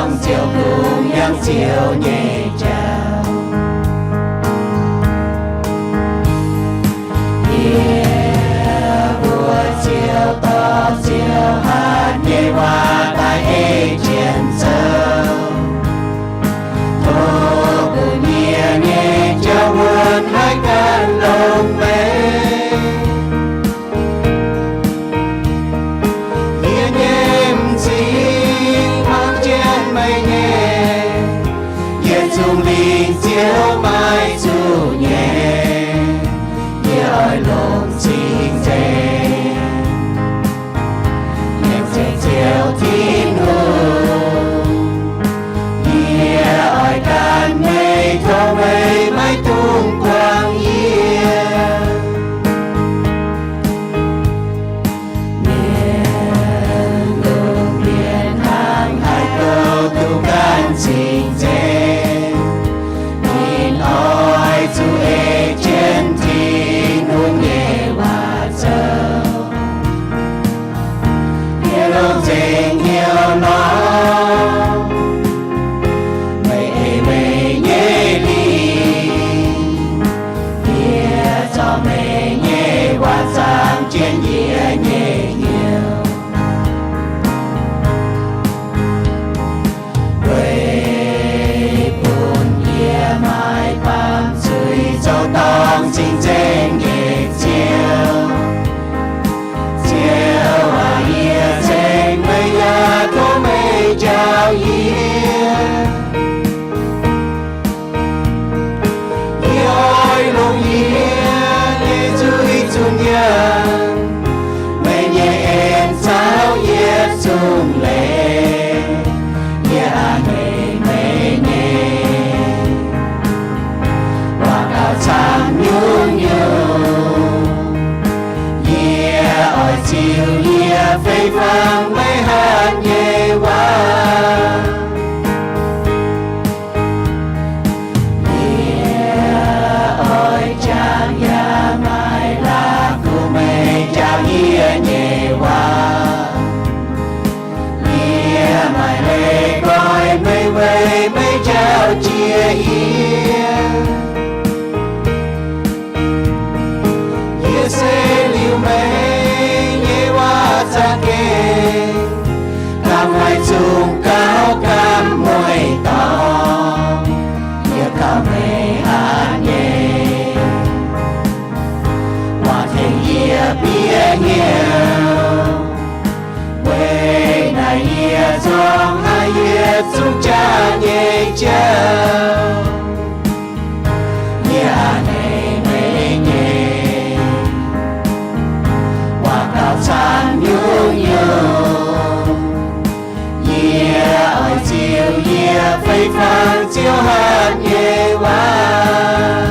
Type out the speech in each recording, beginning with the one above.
Ziouv kungx yangh Ziouv nyei jauv. Yie mbuo Ziouv dorh Ziouv hatc nyei waac daaih ei jienv zoux. Tov bun yie nyei jauv wuonv haih gan longx meih. Yie nyei m'zing hnangv jienv meih nyei. Yietc zungv lingc Ziouv maiv zuqc nyei. Yie oix longc cing-nzengc nyiemc nzengc Ziouv Tin-Hungh. Yie oix gan meih, tov meih maiv dungx buangh yie. Mienh lungh ndiev hnangv haaix gouv duqv gan cing-nzengc, ninh oix zuqc ei jienv Tin-Hungh nyei waac zoux. Yie longc nzengc hnyouv lorz meih, ei meih nyei lingc. Yie zorqv meih nyei waac zaangc jienv yie nyei hnyouv. Weic bun yie maiv baamh zuiz zoux dorngc cing-nzengc nyei Ziouv. Ziouv aac, yie ceng meih, yaac tov meih njaaux yie. Yie oix longc yie nyei nzuih zunh nyaanh, meih nyei en caux yietc zungv leiz. Yie a'hneiv meih nyei waac gauh camv nyungc-nyungc. Yie oix ziux yie fei fangx meih hatc nyei waac. Yie oix jangx yaac maiv la'kuqv meih njaaux yie nyei waac. Yie maiv leiz goiv meih weic meih jauv jiex yie. Yie se liuz meih nyei waac za'gengh, gamh haaix zungv gauh gamh mueiz dorngx, yie gauh meih hatc nyei waac tengx yie bieqc hnyouv. Weic naaiv yie zorngh haic yietc zungv jaax nyei jauv. Yie a'hneiv meih nyei waac gauh camv nyungc-nyungc. Yie oix ziux yie fei fangx Ziouv hatc nyei waac.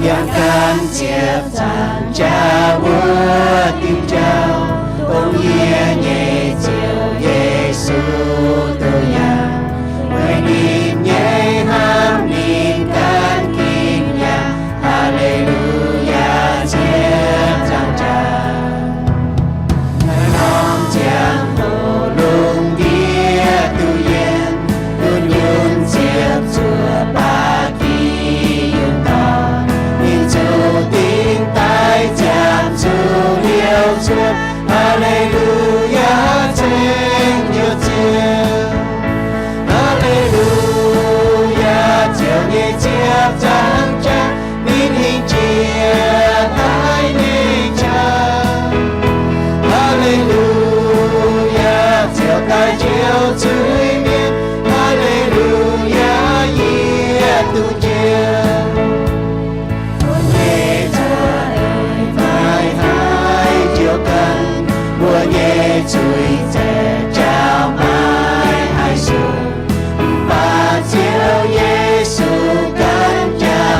Yangh gan ziepc nzaangc jaax wuov diuh jauv, dongh yie nyei Ziouv Yesu douh yangh. Weic ninh nyei hnamv ninh gan ginv yangh. Haa^le^lu^yaa, ziepc nzaangc jaax. Naaiv norm ziangh hoc lungh ndiev duqv yienc, dunh yunh ziepc zuoqc ba'gi yungh dorn, ninh zuqc dingh daaih ziangh zuqc liouh cuotv. Haa^le^lu^yaa, ceng Ziouv, Ziouv. Haa^le^lu^yaa, Ziouv nyei ziepc nzaangc jaax, ninh hingh jiex daaih nyei jauv. Haa^le^lu^yaa, Ziouv daaih njoux zuiz-mienh. Haa^le^lu^yaa, yie duqv njoux. Mbuo nyei zuoqv maiv haih njoux ganh, mbuo nyei zuiz-zaengc jauv maiv haih sung. Mv baac Ziouv Yesu ganh jaax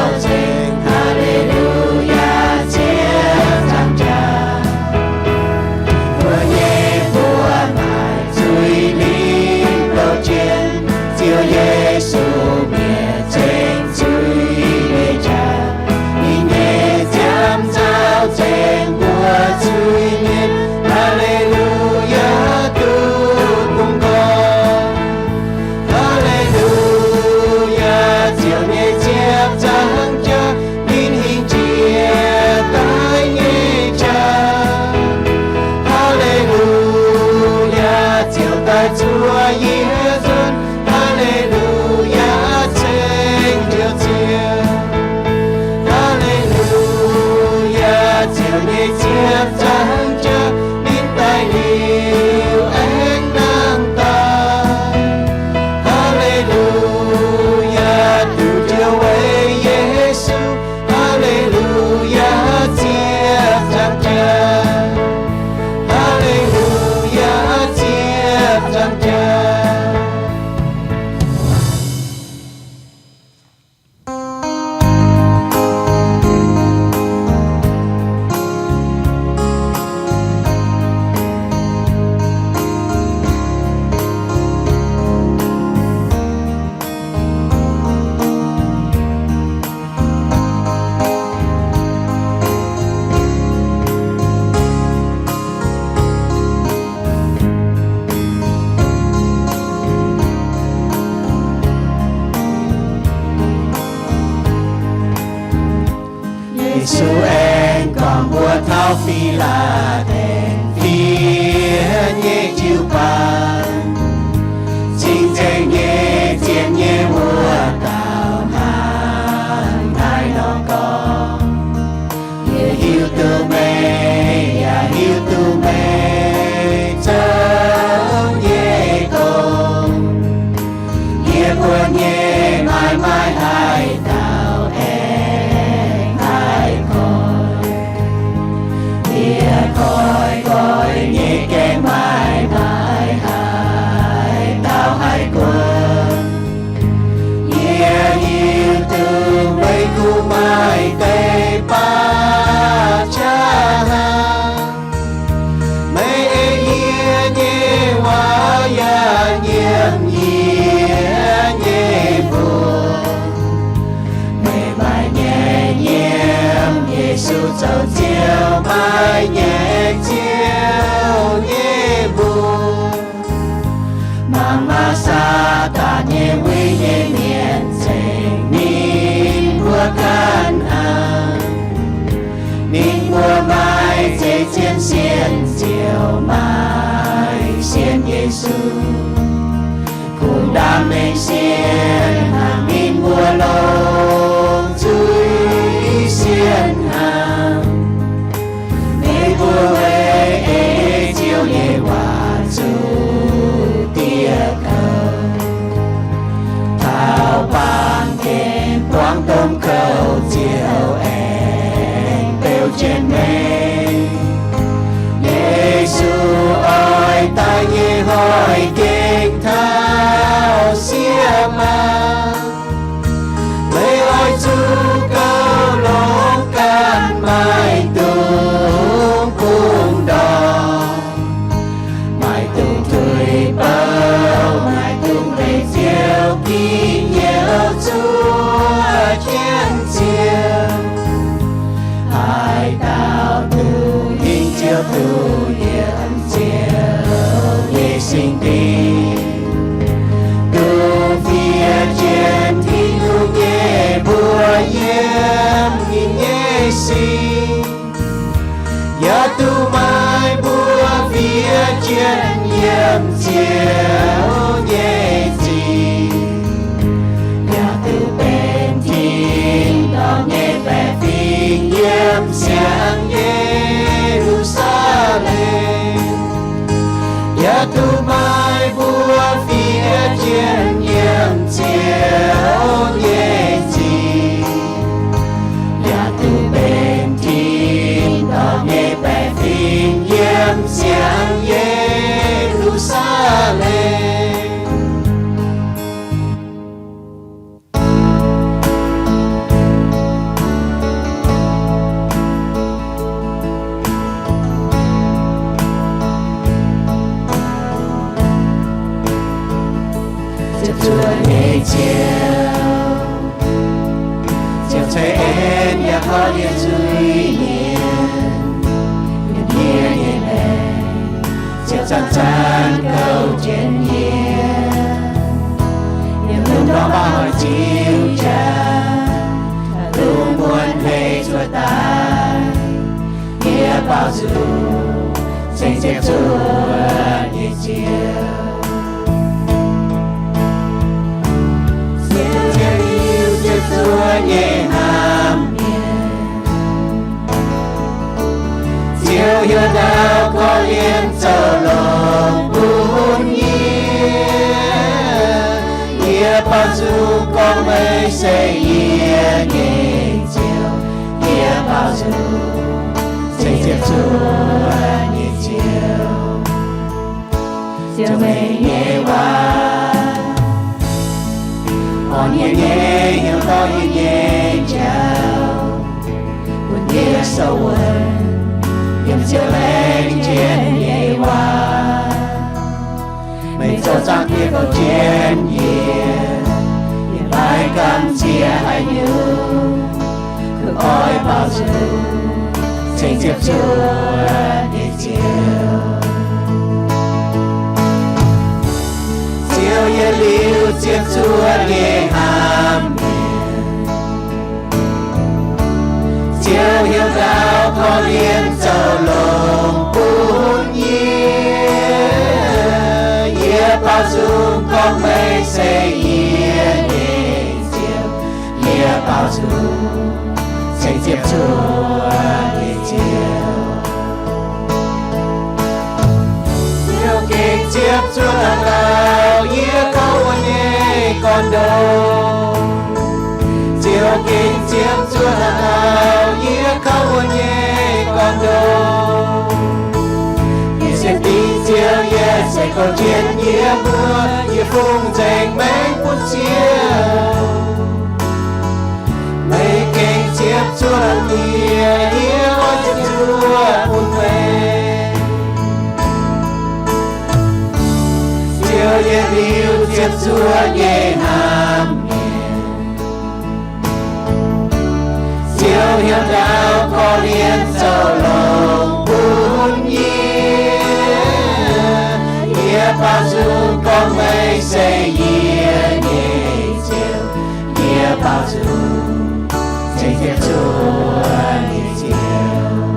Yesu aengx gorngv mbuox taux Fi^laa^deix fiev nyei jiu-baang, cing-nzengc nyei zien nyei wuov dauh hnangv naaiv nor gorngv, Yie hiuv duqv meih, yaac hiuv duqv meih zoux nyei gong. Yie buonv nyei maaih maaih haaix dauh aengx haih koiv? Yie koiv-koiv nyei gaengh maaih maaih haaix dauh haih guonv? Yie hiuv duqv meih kungx maaih deix baav qaqv hnangv. Meih ei yie nyei waac yaac nyiemc yie nyei mbuox. Meih maaih nyei nyiemc, Yesu zoux Ziouv maaih nyei Ziouv nyei mbuox. Mangc maah! Saadaan nyei win nyei mienh zengc ninh mbuo ganh hnangv. Ninh mbuo maaih zeix zien sienx ziouc maaih sienx Yesu. Kungx ndaam mengh sienx hnangv ninh mbuo longc zuiz sienx hnangv. Meih mbuo weic ei Ziouv nyei waac zuqc dieh kouv, taux baamh gen buangv domh kouv ziouc aengx beu jienv meih. Yesu oix daaih nyei hnoi gengh taux sieqv maah! Meih oix zuqc gauh longc ganh, maiv dungx bungx ndorm, maiv dungx tuix bouh, maiv dungx leih Ziouv Giduc zuov jienv Ziouv. Haaix dauh duqv hingh Ziouv, duqv yiem Ziouv nyei singx dingh, duqv fiev jienv Tin-Hungh nyei mbuox yiem ninh nyei singx. Yaac duqv maaih mbuo fiev jienv yiem Ziouv nyei zingh, yaac duqv benx tin-dorngh nyei baeqc fingx yiem siang Ye^lu^saa^lem. Yaac duqv maaih mbuo fiev jienv yiem Ziouv nyei zingh, yaac duqv benx tin-dorngh nyei baeqc fingx yiem siang Ye^lu^saa^lem. Ziouv zuov nyei Ziouv, Ziouv ceix en yaac korv-lienh zuiz-mienh. Yiem yie nyei maengc, Ziouv zanc-zanc kouv jienv yie. Yiem lungh ndorm baav hnoi ziux jaax, lungh muonz heix zuqc daaih, yie baaux nzung ceng Ziouv zuov nyei Ziouv. Ziouv liuz Ziouv zuov nyei hnamv mienh, Ziouv heuc ndau korv-lienh zoux longx bun yie. Yie baaux nzung gorngv meih se yie nyei Ziouv. Yie baaux nzung ceng Ziouv zuov nyei Ziouv. Ziouv meih nyei waac, orn yie nyei hnyouv, dorh yie nyei njaaux, bun yie sou wuonv yiem Ziouv laengz jienv nyei waac. Meih zoux zaangc Diex bouh jienv yie, yie maiv gamh nziex haaix nyungc, kungx oix baaux nzung ceng Ziouv zuov nyei Ziouv. Ziouv, yie liuz Ziouv zuov nyei hnamv mienh, Ziouv heuc ndau korv-lienh zoux longx bun yie. Yie baaux nzung gorngv meih se yie nyei Ziouv. Yie baaux nzung cingx ziepc zuoqv nyei Ziouv. Ziouv gengh ziepc zuoqv daux gaux yie kouv wuov nyei gorn-ndoqv. Ziouv gengh ziepc zuoqv daux gaux yie kouv wuov nyei gorn-ndoqv. Yie sienx dingc Ziouv, yie se kouv jienv yie mbuo nyei fungx nzengc maengx bun Ziouv. Meih gengh ziepc zuoqv yie, yie oix ziepc zuoqv bun meih. Ziouv yietc liuz ziepc zuoqv nyei hnamv mienh. Ziouv heuc ndau korv-lienh zoux longx bun yie. Yie baaux nzung gorngv meih se yie nyei Ziouv. Yie baaux nzung cingx ziepc zuoqv nyei Ziouv.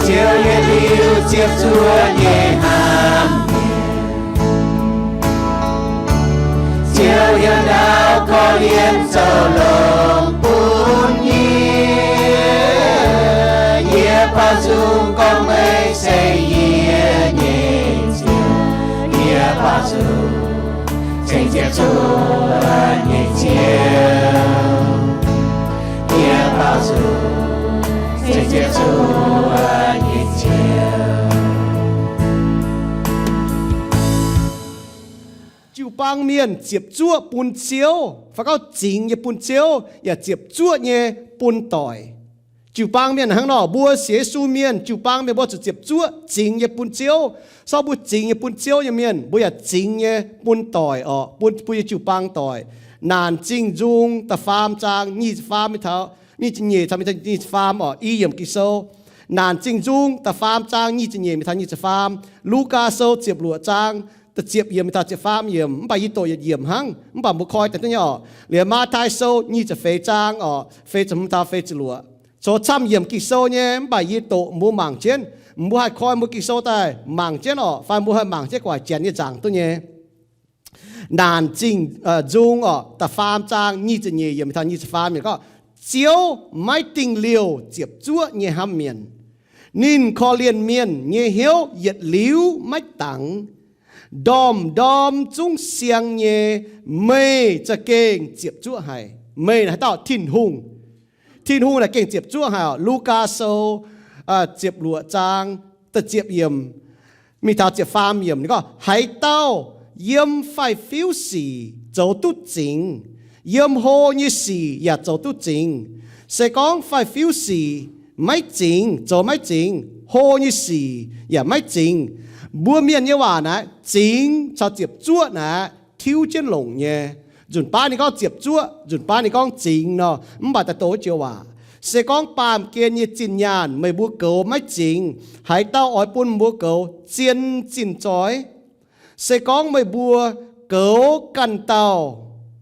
Ziouv yietc liuz ziepc zuoqv nyei hnamv mienh. Ziouv heuc ndau korv-lienh zoux longx bun yie. Yie baaux nzung gorngv meih se yie nyei Ziouv. Yie baaux nzung cingx ziepc zuoqv nyei Ziouv. Yie baaux nzung cingx ziepc zuoqv nyei Ziouv. Jiu-baang mienh ziepc zuoqv bun Ziouv, fai gorngv zingx nyei bun Ziouv, yaac ziepc zuoqv nyei bun doic. Jiu-baang mienh hnangv nor, mbuo sienx Yesu mienh, jiu-baang mienh mbuo zuqc ziepc zuoqv zingx nyei bun Ziouv. Sorng mbuo zingx nyei bun Ziouv nyei mienh, mbuo yaac zingx nyei bun doic orqc, bun mbuo nyei jiu-baang doic. Naanc Zingh Nzung da'faam zaang nyic ziepc faam mingh taux nyic ziepc nyeic, caux mingh taux nyic ziepc faam orqc, i yiemc Ging-Sou. Naanc Zingh Nzung da'faam zaang nyic ziepc nyeic mingh taux nyic ziepc faam. Lugaa Sou ziepc luoqc zaang da'ziepc yiemc mingh taux ziepc faam yiemc. Mv baac yie doqc yietc yiemc hnangv, mv baac mbuo koi daaih duqv nyei orqc. Liuz Matv^taai Sou nyic ziepc feix zaang orqc, feix ziepc hmz taux feix ziepc luoqc. Coux camv yiemc Ging-Sou nyei, mv baac yie doqc mbuo mangc jienv. Mbuo haih koi mbuo Ging-Sou daaih mangc jienv orqc, fai mbuo haih mangc jienv gu'nguaaic janx nyei nzaangc duqv nyei. Naanc Zingh Nzung orqc, da'faam zaang nyic ziepc nyeic yiemc mingh taux nyic ziepc faam yiemc gorngv, Ziouv maiv dingh liouh ziepc zuoqv nyei hnamv mienh. Ninh korv-lienh mienh nyei hnyouv yietc liuz maiv dangx. Ndorm-ndorm zungv siang nyei, meih za'gengh ziepc zuoqv haic. Meih naaic haaix dauh? Tin-Hungh. Tin-Hungh naaic gengh ziepc zuoqv haic orqc. Lugaa Sou ziepc luoqc zaang da'ziepc yiemc mingh taux ziepc faam yiemc, ninh gorngv, Haaix dauh yiem faix-fiuv sic zoux duqv zingx, yiem hlo nyei sic yaac zoux duqv zingx. Se gorngv faix-fiuv sic maiv zingx, zoux maiv zingx, hlo nyei sic yaac maiv zingx. Mbuo mienh nyei waac naaic, zingx caux ziepc zuoqv naaic tiuv jienv longc nyei. Nzunc baav ninh gorngv ziepc zuoqv, nzunc baav ninh gorngv zingx nor, mv baac daaih douc wuov joux waac. Se gorngv baamh gen nyei zinh nyaanh meih mbuo goux maiv zingx, haaix dauh oix bun mbuo goux zien zinh zoih? Se gorngv meih mbuo goux ganh dauh,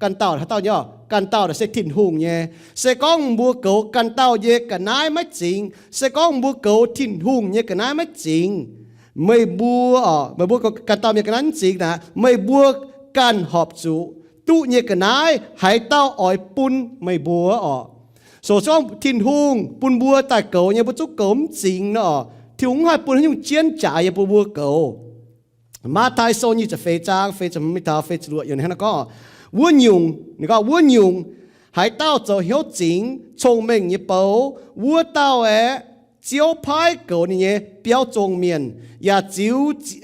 ganh dauh haaix dauh nyei? Ganh dauh naaic se Tin-Hungh nyei. Se gorngv mbuo goux ganh dauh nyei ga'naaiv maiv zingx, se gorngv mbuo goux Tin-Hungh nyei ga'naaiv maiv zingx, meih mbuo, meih mbuo goux ganh dauh nyei ga'naaiv maiv zingx naaic, meih mbuo ganh horpc zuqc duqv nyei ga'naaiv haaix dauh oix bun meih mbuo orqc? So se gorngv Tin-Hungh bun mbuo daaih goux nyei, mbuo zungv goux mv zingx nor orqc, Tin-Hungh mv haih bun haaix nyungc jienv jaaix yie mbuo mbuo goux. Matv^taai Sou nyic ziepc feix zaang feix ziepc hmz mingh taux feix ziepc luoqc yiemc hnangv naaiv gorngv, wuov nyungc, ninh gorngv, wuov nyungc, haaix dauh zoux hnyouv zingx cong-mengh nyei bou, wuov dauh aeqv, Ziouv paaiv goux ninh nyei biauv zong mienh, yaac ziux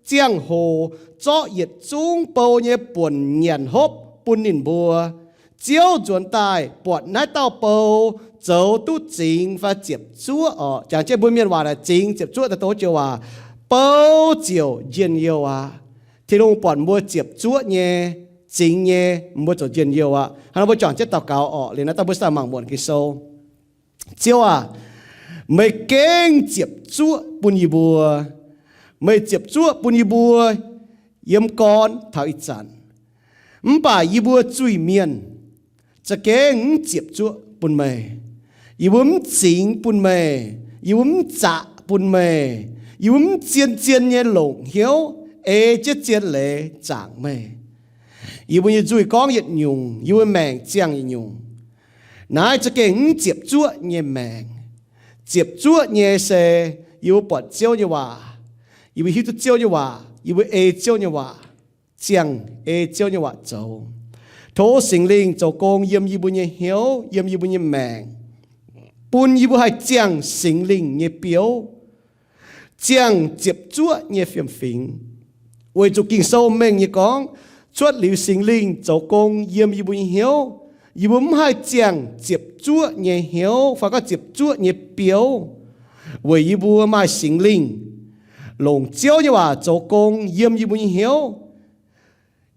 ziangh hoc zorqv yietc zungv bou nyei buonc nyanc hopv bun ninh mbuo. Ziouv nzuonx daaih buatc naaiv dauh bou zoux duqv zingx fai ziepc zuoqv orqc. Jangx jienv mbuo mienh waac naaic, zingx ziepc zuoqv daaih douc joux waac, bou ziouc njien-youh aqv. Tin-Hungh buatc mbuo ziepc zuoqv nyei, zingx nyei, mbuo ziouc njien-youh aqv. Hnangv nor mbuo juangc jienv daux gaux orqc. Liuz naaiv daaih mbuo saah mangc muonc Ging-Sou. Ziouv aac, meih gengh ziepc zuoqv bun yie mbuo. Meih ziepc zuoqv bun yie mbuo yiem gorn taux ih zanc. Mv baac yie mbuo zuiz-mienh, za'gengh mv ziepc zuoqv bun meih. Yie mbuo mv zingx bun meih. Yie mbuo mv zaqc bun meih. Yie mbuo mv zien-zien nyei longc hnyouv ei jienv zien leiz zaangc meih. Yie mbuo nyei nzuih gorngv yietc nyungc, yie mbuo maengc ziangh yietc nyungc. Naaiv za'gengh mv ziepc zuoqv nyei maengc. Ziepc zuoqv nyei se yie mbuo buatc Ziouv nyei waac, yie mbuo hiuv duqv Ziouv nyei waac, yie mbuo ei Ziouv nyei waac, ziangh ei Ziouv nyei waac zoux. Tov Singx Lingh zoux gong yiem yie mbuo nyei hnyouv, yiem yie mbuo nyei maengc, bun yie mbuo haih ziangh Singx Lingh nyei biouv, ziangh ziepc zuoqv nyei fiem-fingx. Weic zuqc Ging-Sou mengh nyei gorngv, cuotv liuz Singx Lingh zoux gong yiem yie mbuo nyei hnyouv, yie mbuo mv haih ziangh ziepc zuoqv nyei hnyouv fai gorngv ziepc zuoqv nyei biouv, weic yie mbuo maaih Singx Lingh longc Ziouv nyei waac zoux gong yiem yie mbuo nyei hnyouv.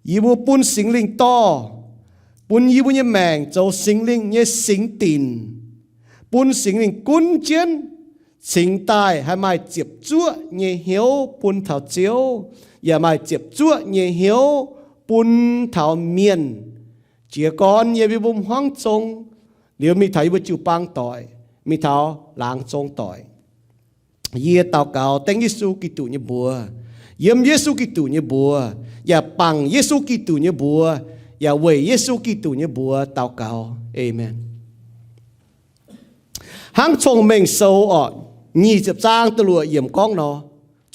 Yie mbuo bun Singx Lingh dorh, bun yie mbuo nyei maengc zoux Singx Lingh nyei singx dinc, bun Singx Lingh gunv jienv, cingx daaih haih maaih ziepc zuoqv nyei hnyouv bun taux Ziouv, yaac maaih ziepc zuoqv nyei hnyouv bun taux mienh, jiez gorn yiem yie mbuo hmuangv zong, liuz mingh taux yie mbuo jiu-baang doic, mingh taux laangz zong doic. Yie daux gaux dengv Yesu Giduc nyei mbuox, yiem Yesu Giduc nyei mbuox, yaac bangc Yesu Giduc nyei mbuox, yaac weic Yesu Giduc nyei mbuox daux gaux. Aamen. Hnangv Cong-Mengh Sou orqc, nyic ziepc zaang da'luoqc yiemc gorngv nor,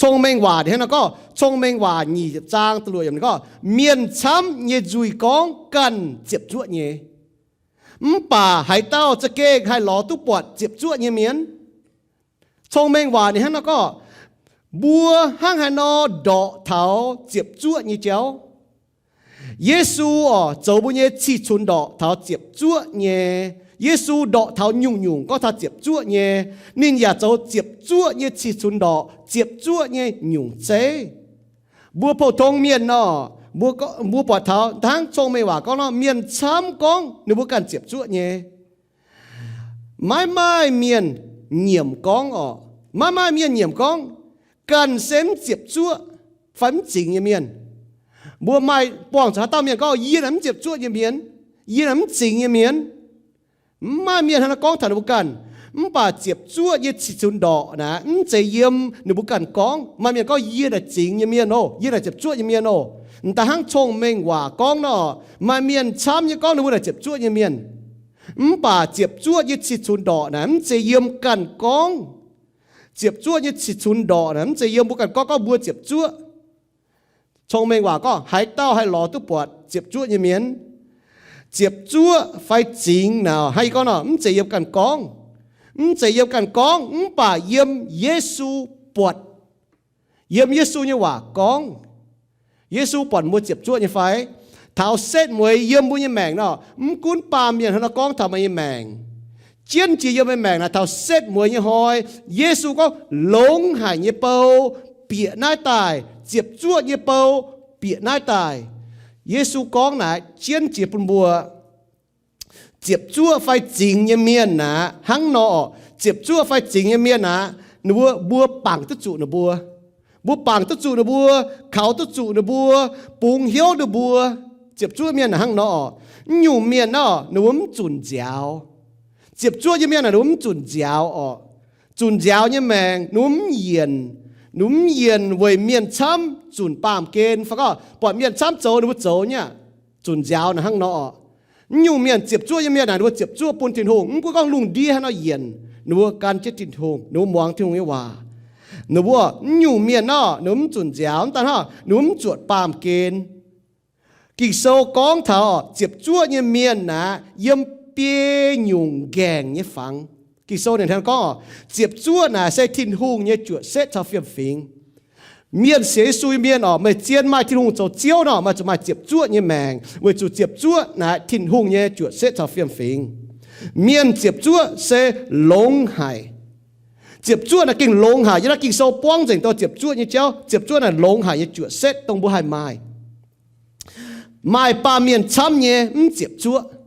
Cong-Mengh Waac hnangv nor gorngv, Cong-Mengh Waac nyic ziepc zaang da'luoqc yiemc gorngv, mienh camv nyei nzuih gorngv ganh ziepc zuoqv nyei, mv baac haaix dauh za'gengh haih lorz duqv buatc ziepc zuoqv nyei mienh? Cong-Mengh Waac ninh hnangv nor gorngv, mbuo hnangv haaix nor ndorqc taux ziepc zuoqv nyei jauv? Yesu orqc, zoux mbuo nyei cih cunx ndorqc taux ziepc zuoqv nyei. Yesu ndorqc taux nyungc-nyungc gorngv taux ziepc zuoqv nyei. Ninh yaac zoux ziepc zuoqv nyei cih cunx ndorqc ziepc zuoqv nyei nyungc zeiv. Mbuo pou-tong mienh nor, mbuo buatc taux hnangv Cong-Mengh Waac gorngv nor, mienh camv gorngv ninh mbuo ganh ziepc zuoqv nyei. Maiv maaih mienh nyiemc gorngv orqc, maiv maaih mienh nyiemc gorngv ganh se mv ziepc zuoqv fai mv zingx nyei mienh. Mbuo maaih buangh zuqc haaix dauh mienh gorngv, yie naaic mv ziepc zuoqv nyei mienh, yie naaic mv zingx nyei mienh. Mv maaih mienh hnangv naaiv gorngv taux ninh mbuo ganh. Mv baac ziepc zuoqv nyei cih cunx ndorqc naaic mv zeiz yiem ninh mbuo ganh gorngv. Maaih mienh gorngv, yie naaic zingx nyei mienh oc, yie naaic ziepc zuoqv nyei mienh oc. M'daaih hnangv Cong-Mengh Waac gorngv nor, maaih mienh camv nyei gorngv ninh mbuo naaic ziepc zuoqv nyei mienh. Mv baac ziepc zuoqv nyei cih cunx ndorqc naaic mv zeiz yiem ganh gorngv. Ziepc zuoqv nyei cih cunx ndorqc naaic mv zeiz yiem mbuo ganh gorngv, gorngv mbuo ziepc zuoqv. Cong-Mengh Waac gorngv, haaix dauh haih lorz duqv buatc ziepc zuoqv nyei mienh? Ziepc zuoqv fai zingx naaic, hnangv yie gorngv nor, mv zeiz yiem ganh gorngv. Mv zeiz yiem ganh gorngv, mv baac yiem Yesu buatc. Yiem Yesu nyei waac gorngv. Yesu buatc mbuo ziepc zuoqv nyei fai? Taux setv mueiz yiem mbuo nyei maengc nor, mv gunv baamh mienh hnangv nor gorngv taux meih nyei maengc, jienv jiex yiem meih maengc naaic, taux setv mueiz nyei hnoi, Yesu gorngv, longx haic nyei bou bieqc naaiv daaih, ziepc zuoqv nyei bou bieqc naaiv daaih. Yesu gorngv naaic jienv jiex bun mbuo. Ziepc zuoqv fai zingx nyei mienh naaic hnangv nor orqc, ziepc zuoqv fai zingx nyei mienh naaic, ninh mbuo, mbuo bangc duqv zuqc ninh mbuo. Mbuo bangc duqv zuqc ninh mbuo, kaux duqv zuqc ninh mbuo, bungx hnyouv ninh mbuo. Ziepc zuoqv mienh naaic hnangv nor orqc. Mv nyungc mienh nor, ninh mbuo mv zunc nziaaux. Ziepc zuoqv nyei mienh naaic, ninh mbuo mv zunc nziaaux orqc. Zunc nziaaux nyei maengc, ninh mbuo mv yienc. Ninh mbuo mv yienc weic mienh camv zunc baamh gen fai gorngv buatc mienh camv zoux, ninh mbuo zoux nyei aqv. Zunc nziaaux naaic hnangv nor orqc. Mv nyungc mienh, ziepc zuoqv nyei mienh naaic, ninh mbuo ziepc zuoqv bun Tin-Hungh. Mv gunv gorngv lungh ndiev haaix nor yienc, ninh mbuo gan jienv Tin-Hungh, ninh mbuo muangx Tin-Hungh nyei waac. Ninh mbuo, mv nyungc mienh nor, ninh mbuo mv zunc nziaaux, mv daan hnangv, ninh mbuo mv zuotc baamh gen. Ging-Sou gorngv taux ziepc zuoqv nyei mienh naaic, yiem biei nyungc nqaengc nyei fangx. Ging-Sou ninh hnangv gorngv orqc, ziepc zuoqv naaic se Tin-Hungh nyei juoqc setv caux fiem-fingx. Mienh sienx Yesu nyei mienh orqc, meih zien maaih Tin-Hungh zoux Ziouv nor, meih zuqc maaih ziepc zuoqv nyei maengc, weic zuqc ziepc zuoqv naaic Tin-Hungh nyei juoqc setv caux fiem-fingx. Mienh ziepc zuoqv se longx haic. Ziepc zuoqv naaic gengh longx haic. Yie naaiv Ging-Sou buangv nzengc dongh ziepc zuoqv nyei jauv. Ziepc zuoqv naaic longx haic nyei juoqc setv dongh mbuo haih maaih. Maaih baamh mienh camv nyei mv ziepc zuoqv.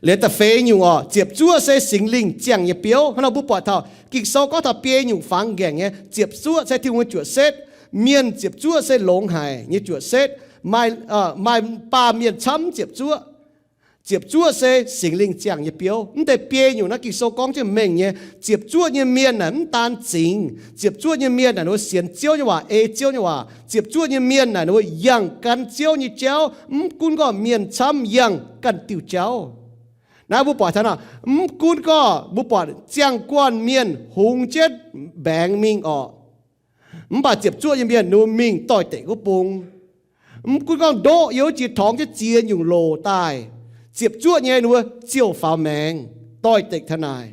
Liuz da'feix nyungc orqc, ziepc zuoqv se Singx Lingh ziangh nyei biouv. Hnangv nor mbuo buatc taux Ging-Sou gorngv taux biei nyungc fangx nqaengc nyei. Ziepc zuoqv se Tin-Hungh nyei juoqc setv. Mienh ziepc zuoqv se longx haic nyei juoqc setv. Maaih, maaih baamh mienh camv ziepc zuoqv. Ziepc zuoqv se Singx Lingh ziangh nyei biouv. Mv deix biei nyungc naaiv Ging-Sou gorngv jienv mengh nyei, ziepc zuoqv nyei mienh naaic mv daan zingx. Ziepc zuoqv nyei mienh naaic ninh mbuo sienx Ziouv nyei waac, ei Ziouv nyei waac. Ziepc zuoqv nyei mienh naaic ninh mbuo yangh gan Ziouv nyei jauv, mv gunv gorngv mienh camv yangh ganh diuh jauv. Naaiv mbuo buatc taux nor, mv gunv gorngv mbuo buatc ziangh guanh mienh hungx jienv mbaengx mingh orqc, mv baac ziepc zuoqv nyei mienh ninh mbuo mingh doix-dekc wuov bung. Mv gunv gorngv ndoqv yiem wuov jiex torngx jienv ziex nyungc loc daaih, ziepc zuoqv nyei ninh mbuo ziouc faaux maengx doix-dekc taux naaic.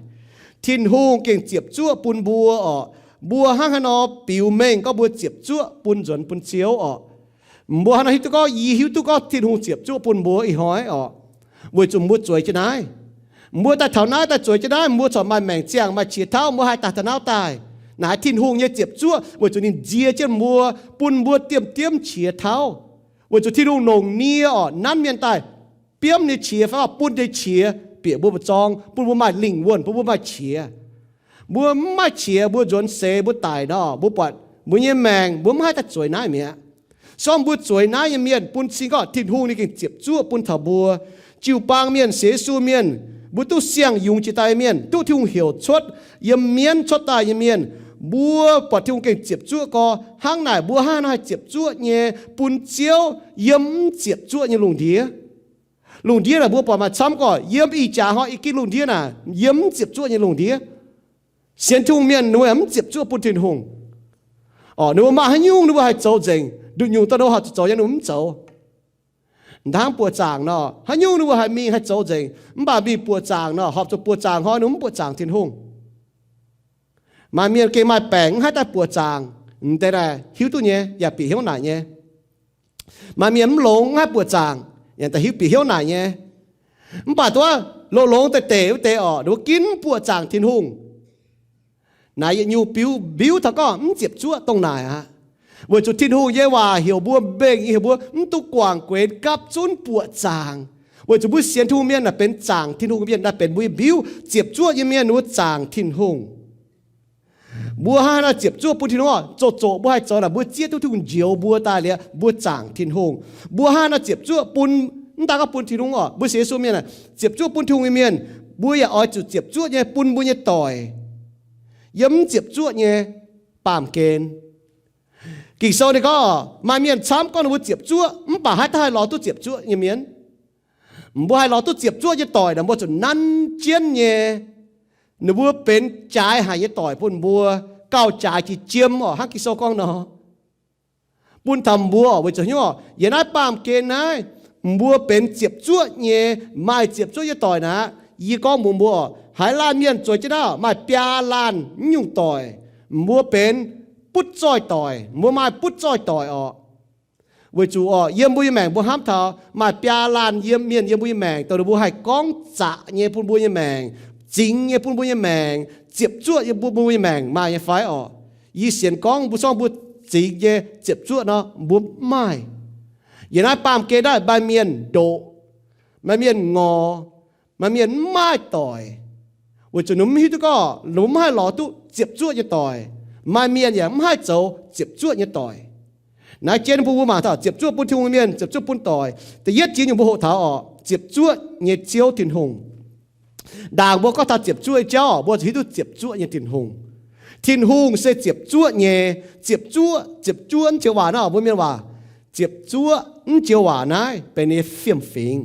Tin-Hungh gengh ziepc zuoqv bun mbuo orqc. Mbuo hnangv haaix nor biux mengh gorngv mbuo ziepc zuoqv bun nzuonx bun Ziouv orqc? Mbuo hnangv haaix nor hiuv duqv gorngv, yie hiuv duqv gorngv Tin-Hungh ziepc zuoqv bun mbuo ih hnoi orqc? Weic zuqc mbuo zueiz jienv naaiv. Mbuo daaih taux naaiv, daaih zueiz jienv naaiv, mbuo corc maaih maengc ziangh, maaih qiex tauv, mbuo haih daaih taux naaiv daaih. Naaiv Tin-Hungh nyei ziepc zuoqv weic zuqc ninh nzie jienv mbuo, bun mbuo diemv-diemv qiex tauv. Weic zuqc Tin-Hungh longc nie orqc, nanv mienh daaih biomv ninh nyei qiex fai bun ninh nyei qiex bieqc mbuo mbu'zorng, bun mbuo maaih lingh wuonh, bun mbuo maaih qiex. Mbuo mv maaih qiex, mbuo nzuonx seix, mbuo daic nor, mbuo buatc mbuo nyei maengc mbuo mv haih daaih zueiz naaiv mi'aqv. Sorng mbuo zueiz naaiv nyei mienh bun cing gorngv Tin-Hungh ninh gengh ziepc zuoqv bun taux mbuo. Jiu-baang mienh, sienx Yesu mienh, mbuo duqv siang-yungz jiex daaih nyei mienh, duqv Tin-Hungh heuc cuotv yiem mienv cuotv daaih nyei mienh, mbuo buatc Tin-Hungh gengh ziepc zuoqv gorx. Hnangv naaic mbuo hnangv haaix nor haih ziepc zuoqv nyei bun Ziouv yiem mv ziepc zuoqv nyei lungh ndiev? Lungh ndiev naaic mbuo buatc maaih camv gorx, yiem ih jaax hnoi i gin lungh ndiev naaic yiem mv ziepc zuoqv nyei lungh ndiev. Sienx Tin-Hungh mienh ninh mbuo mv ziepc zuoqv bun Tin-Hungh. Orqc, ninh mbuo maaih haaix nyungc ninh mbuo haih zoux nzengc, nduqc nyungc da'ndoh horpc zuqc zoux nyei ninh mbuo mv zoux. Hnangv buoqc zaangc nor, haaix nyungc ninh mbuo haih mingh haih zoux nzengc, mv baac mingh buoqc zaangc nor, horpc zuqc buoqc zaangc hnoi ninh mbuo mv buoqc zaangc Tin-Hungh. Maaih mienh gengh maaih baengc mv haih daaih buoqc zaangc, m'deix naaic hiuv duqv nyei yaac bieqc hnyouv naaic nyei. Maaih mienh mv longx mv haih buoqc zaangc, yaac daaih hiuv bieqc hnyouv naaic nyei. Mv baac duqv longx-longx deix deix wuov deix orqc, ninh mbuo ginv mv buoqc zaangc Tin-Hungh. Naaiv yietc nyungc biux mbiuv taux gorngv mv ziepc zuoqv dongh naaic aqv. Weic zuqc Tin-Hungh nyei waac heuc mbuo mbenc, heuc mbuo mv dungx guangc guenx, gapv zunv buoqc zaangc. Weic zuqc mbuo sienx Tin-Hungh mienh naaic benx zaangc Tin-Hungh mienh, naaiv benx mbuo nyei mbiuv. Ziepc zuoqv nyei mienh ninh mbuo zaangc Tin-Hungh. Mbuo hnangv haaix nor ziepc zuoqv bun Tin-Hungh orqc? Zoqc zoqc mbuo haih zoux naaic, mbuo zieqv duqv Tin-Hungh njoux mbuo daaih liuz, mbuo zaangc Tin-Hungh. Mbuo hnangv haaix nor ziepc zuoqv bun, mv daan gorngv bun Tin-Hungh orqc, mbuo sienx Yesu mienh naaic, ziepc zuoqv bun Tin-Hungh nyei mienh, mbuo yaac oix zuqc ziepc zuoqv nyei bun mbuo nyei doic yiem mv ziepc zuoqv nyei baamh gen. Ging-Sou ninh gorngv maaih mienh camv gorngv ninh mbuo ziepc zuoqv, mv baac haaix dauh haih lorz duqv ziepc zuoqv nyei mienh? Mbuo haih lorz duqv ziepc zuoqv nyei doic naaic, mbuo zuqc nanv jienv nyei. Ninh mbuo benx jaaix haic nyei doic bun mbuo, gauh jaaix jiex jiem orqc, hnangv Ging-Sou gorngv nor. Bun taux mbuo orqc, weic zuqc hnyouv orqc, yiem naaiv baamh gen naaiv, mbuo benx ziepc zuoqv nyei, maaih ziepc zuoqv nyei doic naaic. Yie gorngv mbuox mbuo orqc, haaix laanh mienh zueiz jienv naaiv maaih biaa laanh mv nyungc doic, mbuo benx butv zoih doic, mbuo maaih butv zoih doic orqc. Weic zuqc orqc, yiem mbuo nyei maengc mbuo hnamv taux maaih biaa laanh yiem mienh yiem mbuo nyei maengc, dongh ninh mbuo haih gorngv zaqc nyei bun mbuo nyei maengc, zingx nyei bun mbuo nyei maengc, ziepc zuoqv nyei bun mbuo nyei maengc, maaih nyei fai orqc? Yie sienx gorngv mbuo zorngv mbuo zingx nyei ziepc zuoqv nor, mbuo mv maaih. Yiem naaiv baamh gen naaiv maaih mienh ndoqc, maaih mienh ngorc, maaih mienh mv maaih doic, weic zuqc ninh mv hiuv duqv gorngv ninh mv haih lorz duqv ziepc zuoqv nyei doic. Maaih mienh yaac mv haih zoux ziepc zuoqv nyei doic. Naaiv jienv bun mbuo mangc taux ziepc zuoqv bun Tin-Hungh mienh, ziepc zuoqv bun doic. Da'yietv jiex nyungc mbuo hoqc taux orqc, ziepc zuoqv nyei Ziouv Tin-Hungh. Ndaangc mbuo gorngv taux ziepc zuoqv nyei jauv, mbuo zuqc hiuv duqv ziepc zuoqv nyei Tin-Hungh. Tin-Hungh se ziepc zuoqv nyei. Ziepc zuoqv, ziepc zuoqv mv joux waac naaiv mbuo mienh waac, ziepc zuoqv mv joux waac naaiv benx nyei fiem-fingx,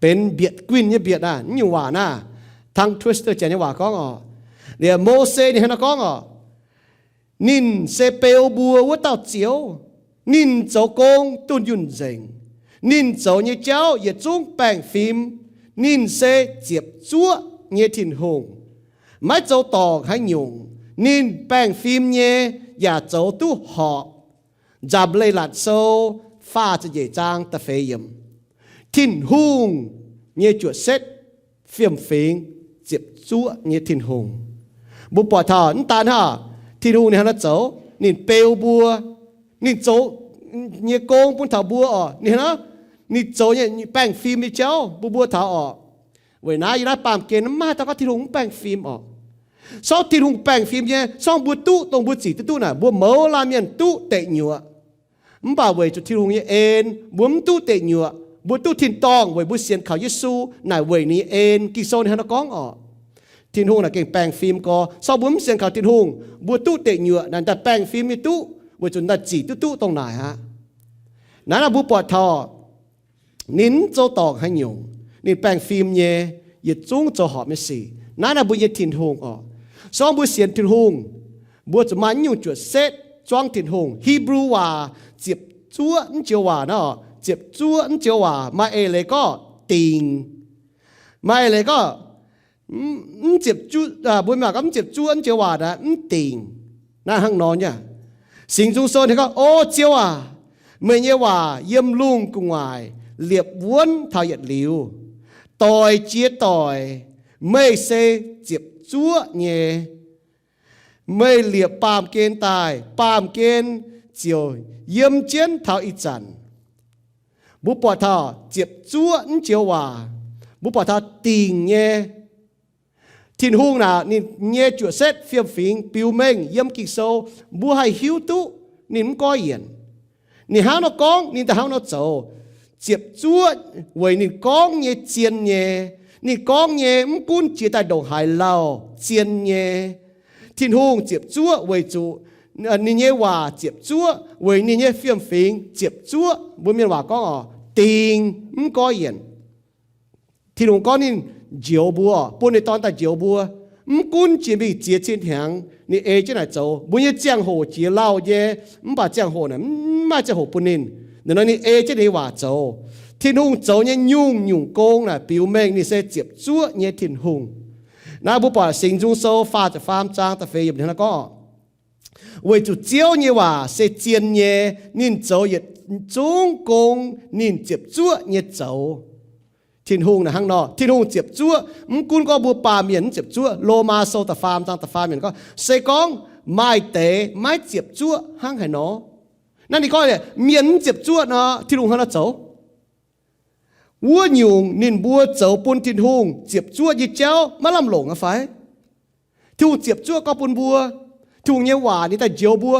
benx mbietc guinh nyei mbietc naaiv, mv nyungc waac naaiv, tongue twister janx nyei waac gorngv orqc. Liuz Mose ninh hnangv naaiv gorngv orqc, ninh se beu mbuo wuov dauh Ziouv, ninh zoux gong dunh yunh nzengc, ninh zoux nyei jauv yietc zungv baengh fim. Ninh se ziepc zuoqv nyei Tin-Hungh, maiv zoux dorngc haaix nyungc. Ninh baengh fim nyei yaac zoux duqv horpc. Nzamc Leiz-Latc Sou faah ziepc nyeic zaang da'feix yiemc. Tin-Hungh nyei juoqc setv fiem-fingx, ziepc zuoqv nyei Tin-Hungh. Mbuo buatc taux mv daan hnangv, Tin-Hungh ninh hnangv naaiv zoux, ninh beu mbuo, ninh zoux nyei gong bun taux mbuo orqc. Ninh hnangv naaiv, ninh zoux nyei baengh fim nyei jauv bun mbuo taux orqc. Weic naaiv yiem naaiv baamh gen maiv haih dau gorngv Tin-Hungh mv baengh fim orqc. Sorng Tin-Hungh baengh fim nyei, sorng mbuo duqv dongh mbuo zic duqv duqv naaic, mbuo mouz laanh mienh duqv deic nyuoqc. Mv baac weic zuqc Tin-Hungh nyei en, mbuo mv duqv deic nyuoqc. Mbuo duqv tin-dorngh weic mbuo sienx kaux Yesu naaic weic ninh nyei en. Ging-Sou ninh hnangv naaiv gorngv orqc. Tin-Hungh naaic gengh baengh fim gorx. Se gorngv mbuo mv sienx kaux Tin-Hungh, mbuo duqv deic nyuoqc naaic daaih baengh fim nyei duqv, weic zuqc daaih zic duqv duqv dongh naaic aqv. Naaiv naaic mbuo buatc taux ninh mv zoux dorngc haaix nyungc, ninh baengh fim nyei, yietc zungv zoux horpc nyei sic. Naaiv naaic mbuo nyei Tin-Hungh orqc. Se gorngv mbuo sienx Tin-Hungh, mbuo zuqc maaih nyungc juoqc setv zuangv Tin-Hungh. Hipv^lu waac ziepc zuoqv mv joux waac naaiv orqc, ziepc zuoqv mv joux waac maaih eix leiz gorngv dingc, maaih eix leiz gorngv mv ziepc zuoqv, mbuo mangc gorngv mv ziepc zuoqv mv joux waac naaic mv dingc. Naaiv hnangv nor nyei. Singx Nzung Sou ninh gorngv, O Ziouv aac, meih nyei waac yiem lungh gu'nguaaic liepc wuonv taux yietc liuz, doic jiex doic, meih se ziepc zuoqv nyei. Meih liepc baamh gen daaih, baamh gen ziouc yiem jienv taux ih zanc. Mbuo buatc taux ziepc zuoqv mv joux waac, mbuo buatc taux dingc nyei. Tin-Hungh naaic ninh nyei juoqc setv fiem-fingx biux mengh yiem Ging-Sou, mbuo haih hiuv duqv ninh mv goiv yienc. Ninh hnangv nor gorngv, ninh daaih hnangv nor zoux. Ziepc zuoqv weic ninh gorngv nyei zien nyei. Ninh gorngv nyei mv gunv jiex daaih ndongc haaix lauh, zien nyei. Tin-Hungh ziepc zuoqv weic zuqc ninh nyei waac ziepc zuoqv, weic ninh nyei fiem-fingx ziepc zuoqv. Mbuo mienh waac gorngv orqc, dingc mv goiv yienc. Tin-Hungh gorngv ninh njoux mbuo, bun ninh Dorn daaih njoux mbuo. Mv gunv jiex mingh ziex cin hnyangx, ninh ei jienv naaic zoux. Mbuo nyei ziangh hoc jiex lauh nyei, mv baac ziangh hoc naaic mv maaih ziangh hoc bun ninh. Ninh nor ninh ei jienv ninh nyei waac zoux. Tin-Hungh zoux nyei nyungc-nyungc gong naaic biux mengh ninh se ziepc zuoqv nyei Tin-Hungh. Naaiv mbuo buatc Singx Nzung Sou faah ziepc faam zaang da'feix yiemc hnangv naaiv gorngv, weic zuqc Ziouv nyei waac se zien nyei, ninh zoux yietc zungv gong ninh ziepc zuoqv nyei zoux. Tin-Hungh naaic hnangv nor, Tin-Hungh ziepc zuoqv. Mv gunv gorngv mbuo baamh mienh mv ziepc zuoqv, Lomaa Sou da'faam zaang da'faam yiemc gorngv, se gorngv maaih deix maiv ziepc zuoqv hnangv haaix nor. Naaiv ninh gorngv mienh mv ziepc zuoqv nor, Tin-Hungh hnangv nor zoux. Wuov nyungc ninh mbuo zoux bun Tin-Hungh ziepc zuoqv nyei jauv maiv lamh longc aqv fai? Tin-Hungh ziepc zuoqv gorngv bun mbuo, Tin-Hungh nyei waac ninh daaih njoux mbuo.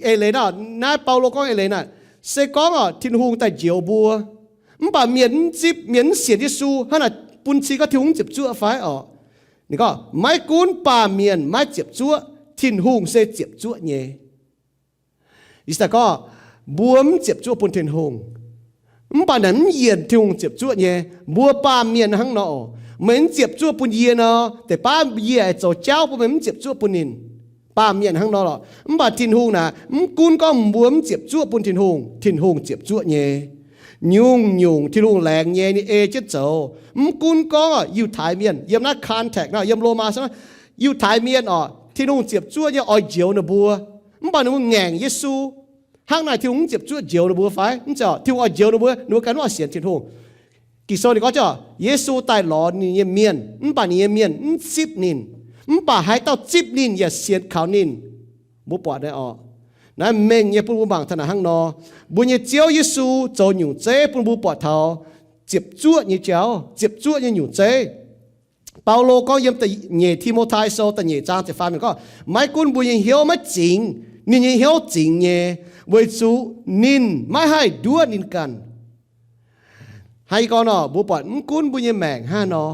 Eix leiz naaiv, naaiv Baulo gorngv eix leiz naaic, se gorngv orqc, Tin-Hungh daaih njoux mbuo, mv baac mienh mv zipv, mienh mv sienx Yesu, hnangv naaic bun cing gorngv Tin-Hungh mv ziepc zuoqv fai orqc? Ninh gorngv maiv gunv baamh mienh maiv ziepc zuoqv, Tin-Hungh se ziepc zuoqv nyei. Ih zanc gorngv mbuo mv ziepc zuoqv bun Tin-Hungh, mv baac naaic mv yienc Tin-Hungh ziepc zuoqv nyei. Mbuo baamh mienh hnangv nor oc. Meih mv ziepc zuoqv bun yie nor, deix baav yie aengx zoux jauv bun meih mv ziepc zuoqv bun ninh. Baamh mienh hnangv nor lorqc. Mv baac Tin-Hungh naaic, mv gunv gorngv mbuo mv ziepc zuoqv bun Tin-Hungh, Tin-Hungh ziepc zuoqv nyei. Nyungc-nyungc Tin-Hungh laengz nyei ninh ei jienv zoux. Mv gunv gorngv Yiutai Mienh, yiem naaiv context naaiv, yiem Lomaa Sou, Yiutai Mienh orqc, Tin-Hungh ziepc zuoqv nyei oix njoux ninh mbuo, mv baac ninh mbuo ngaengc Yesu. Hnangv naaic Tin-Hungh mv ziepc zuoqv njoux ninh mbuo fai? Mv zeiz, Tin-Hungh oix njoux ninh mbuo, ninh mbuo ganh mv oix sienx Tin-Hungh. Ging-Sou ninh gorngv, Yesu daaih lorz ninh nyei mienh, mv baac ninh nyei mienh mv zipv ninh. Mv baac haaix dauh zipv ninh yaac sienx kaux ninh. Mbuo buatc naaiv oc, naaiv mengh nyei bun mbuo mangc taux naaic hnangv nor, mbuo nyei Ziouv Yesu zoux nyungc zeiv bun mbuo buatc taux ziepc zuoqv nyei jauv, ziepc zuoqv nyei nyungc zeiv. Baulo gorngv yiem nyeic Ti^mo^tai Sou da'nyeic zaang ziepc faam yiemc gorngv, maiv gunv mbuo nyei hnyouv maiv zingx, ninh nyei hnyouv zingx nyei, weic zuqc ninh maiv haih nduov ninh ganh. Hnangv naaiv gorngv nor, mbuo buatc mv gunv mbuo nyei maengc hnangv nor,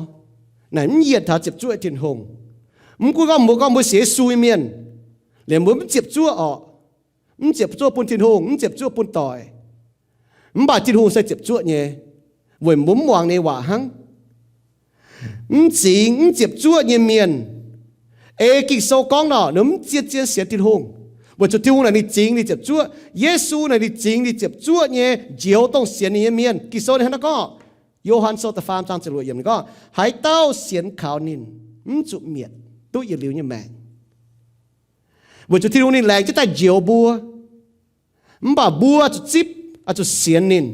naaic mv yienc taux ziepc zuoqv Tin-Hungh. Mv gunv gorngv mbuo gorngv mbuo sienx Yesu nyei mienh, liemh mbuo mv ziepc zuoqv orqc, mv ziepc zuoqv bun Tin-Hungh, mv ziepc zuoqv bun doic, mv baac Tin-Hungh se ziepc zuoqv nyei, weic mbuo mv muangx ninh nyei waac hnangv. Mv zingx mv ziepc zuoqv nyei mienh, ei Ging-Sou gorngv nor, ninh mv zien-zien sienx Tin-Hungh. Weic zuqc Tin-Hungh naaic ninh zingx ninh ziepc zuoqv. Yesu naaic ninh zingx ninh ziepc zuoqv nyei njoux dongh sienx ninh nyei mienh. Ging-Sou ninh hnangv naaiv gorngv, Yo^han Sou da'faam zaang ziepc luoqc yiemc ninh gorngv, haaix dauh sienx kaux ninh, mv zuqc mietc, duqv yietc liuz nyei maengc. Weic zuqc Tin-Hungh ninh laengz jienv daaih njoux mbuo, mv baac mbuo zuqc zipv, zuqc sienx ninh.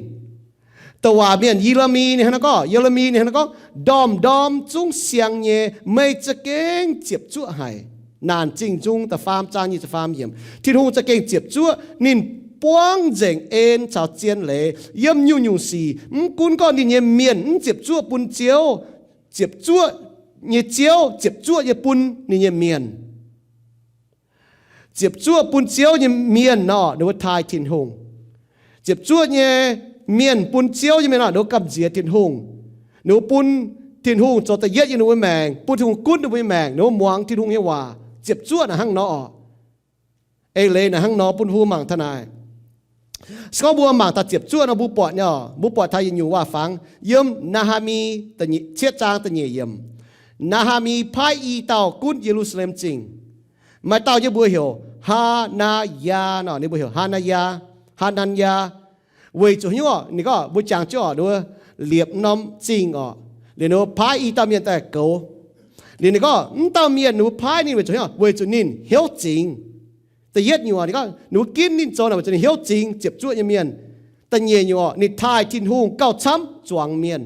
Douc waac mienh Ye^le^mi ninh hnangv naaiv gorngv, Ye^le^mi ninh hnangv naaiv gorngv, ndorm-ndorm zungv siang nyei, meih za'gengh ziepc zuoqv haic. Naanc Zingh Nzung da'faam zaang nyic ziepc faam yiemc, Tin-Hungh za'gengh ziepc zuoqv. Ninh buangv nzengc en caux zien leiz yiem nyungc-nyungc sic. Mv gunv gorngv ninh nyei mienh mv ziepc zuoqv bun Ziouv, ziepc zuoqv nyei Ziouv ziepc zuoqv nyei bun ninh nyei mienh. Ziepc zuoqv bun Ziouv nyei mienh nor, ninh mbuo taaih Tin-Hungh. Ziepc zuoqv nyei mienh bun Ziouv nyei mienh oc, ninh mbuo gamh nziex Tin-Hungh. Ninh mbuo bun Tin-Hungh zoux da'yietv yiem ninh mbuo maengc, bun Tin-Hungh gunv ninh mbuo nyei maengc, ninh mbuo muangx Tin-Hungh nyei waac, ziepc zuoqv naaic hnangv nor oc. Eix leiz naaic hnangv nor bun mbuo mangc taux naaic. Se gorngv mbuo mangc taux ziepc zuoqv nor mbuo buatc nyei oc, mbuo buatc taux yietc nyungc waac-fangx yiem Naa^haa^mi cietv zaang da'nyeic yiemc. Naa^haa^mi paaiv i dauh gunv Ye^lu^saa^lem Zingh. Maaih dauh nyei mbuox heuc Haa^naa^yaa nor, ninh mbuox heuc Haa^naa^yaa, Haa^naa^yaa. Weic zuqc haaix nyungc oc, ninh gorngv mbuo jangx jienv oc, ninh mbuo liepc norm zingh oc, liuz ninh mbuo paaiv i dauh mienh daaih goux. Liuz ninh gorngv mv dauh mienh ninh mbuo paaiv ninh weic zuqc haaix nyungc, weic zuqc ninh hnyouv zingx. Da'yietv nyungc oc, ninh gorngv ninh mbuo ginv ninh zoux naaic weic zuqc ninh hnyouv zingx, ziepc zuoqv nyei mienh. Da'nyeic nyungc oc, ninh taaih Tin-Hungh gauh camv zuangx mienh.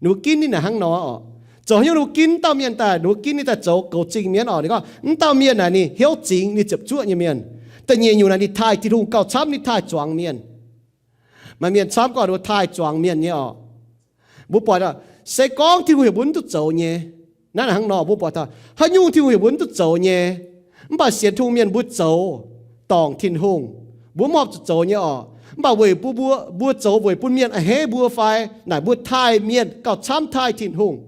Ninh mbuo ginv ninh naaic hnangv nor oc. Zoux haaix nyungc ninh mbuo ginv dauh mienh daaih, ninh mbuo ginv ninh daaih zoux goux zingh mienh oc, ninh gorngv mv dauh mienh naaic ninh hnyouv zingx, ninh ziepc zuoqv nyei mienh. Da'nyeic nyungc naaic ninh taaih Tin-Hungh gauh camv, ninh taaih zuangx mienh. Maaih mienh camv gorngv ninh mbuo taaih zuangx mienh nyei oc. Mbuo buatc, se gorngv Tin-Hungh heuc mbuo mv duqv zoux nyei, naaiv hnangv nor mbuo buatc taux haaix nyungc Tin-Hungh heuc mbuo mv duqv zoux nyei, mv baac sienx Tin-Hungh mienh mbuo zoux dorngc Tin-Hungh, mbuo mv horpc zuqc zoux nyei oc. Mv baac weic mbuo, mbuo zoux weic bun mienh a'hneiv mbuo fai naaic mbuo taaih mienh gauh camv taaih Tin-Hungh.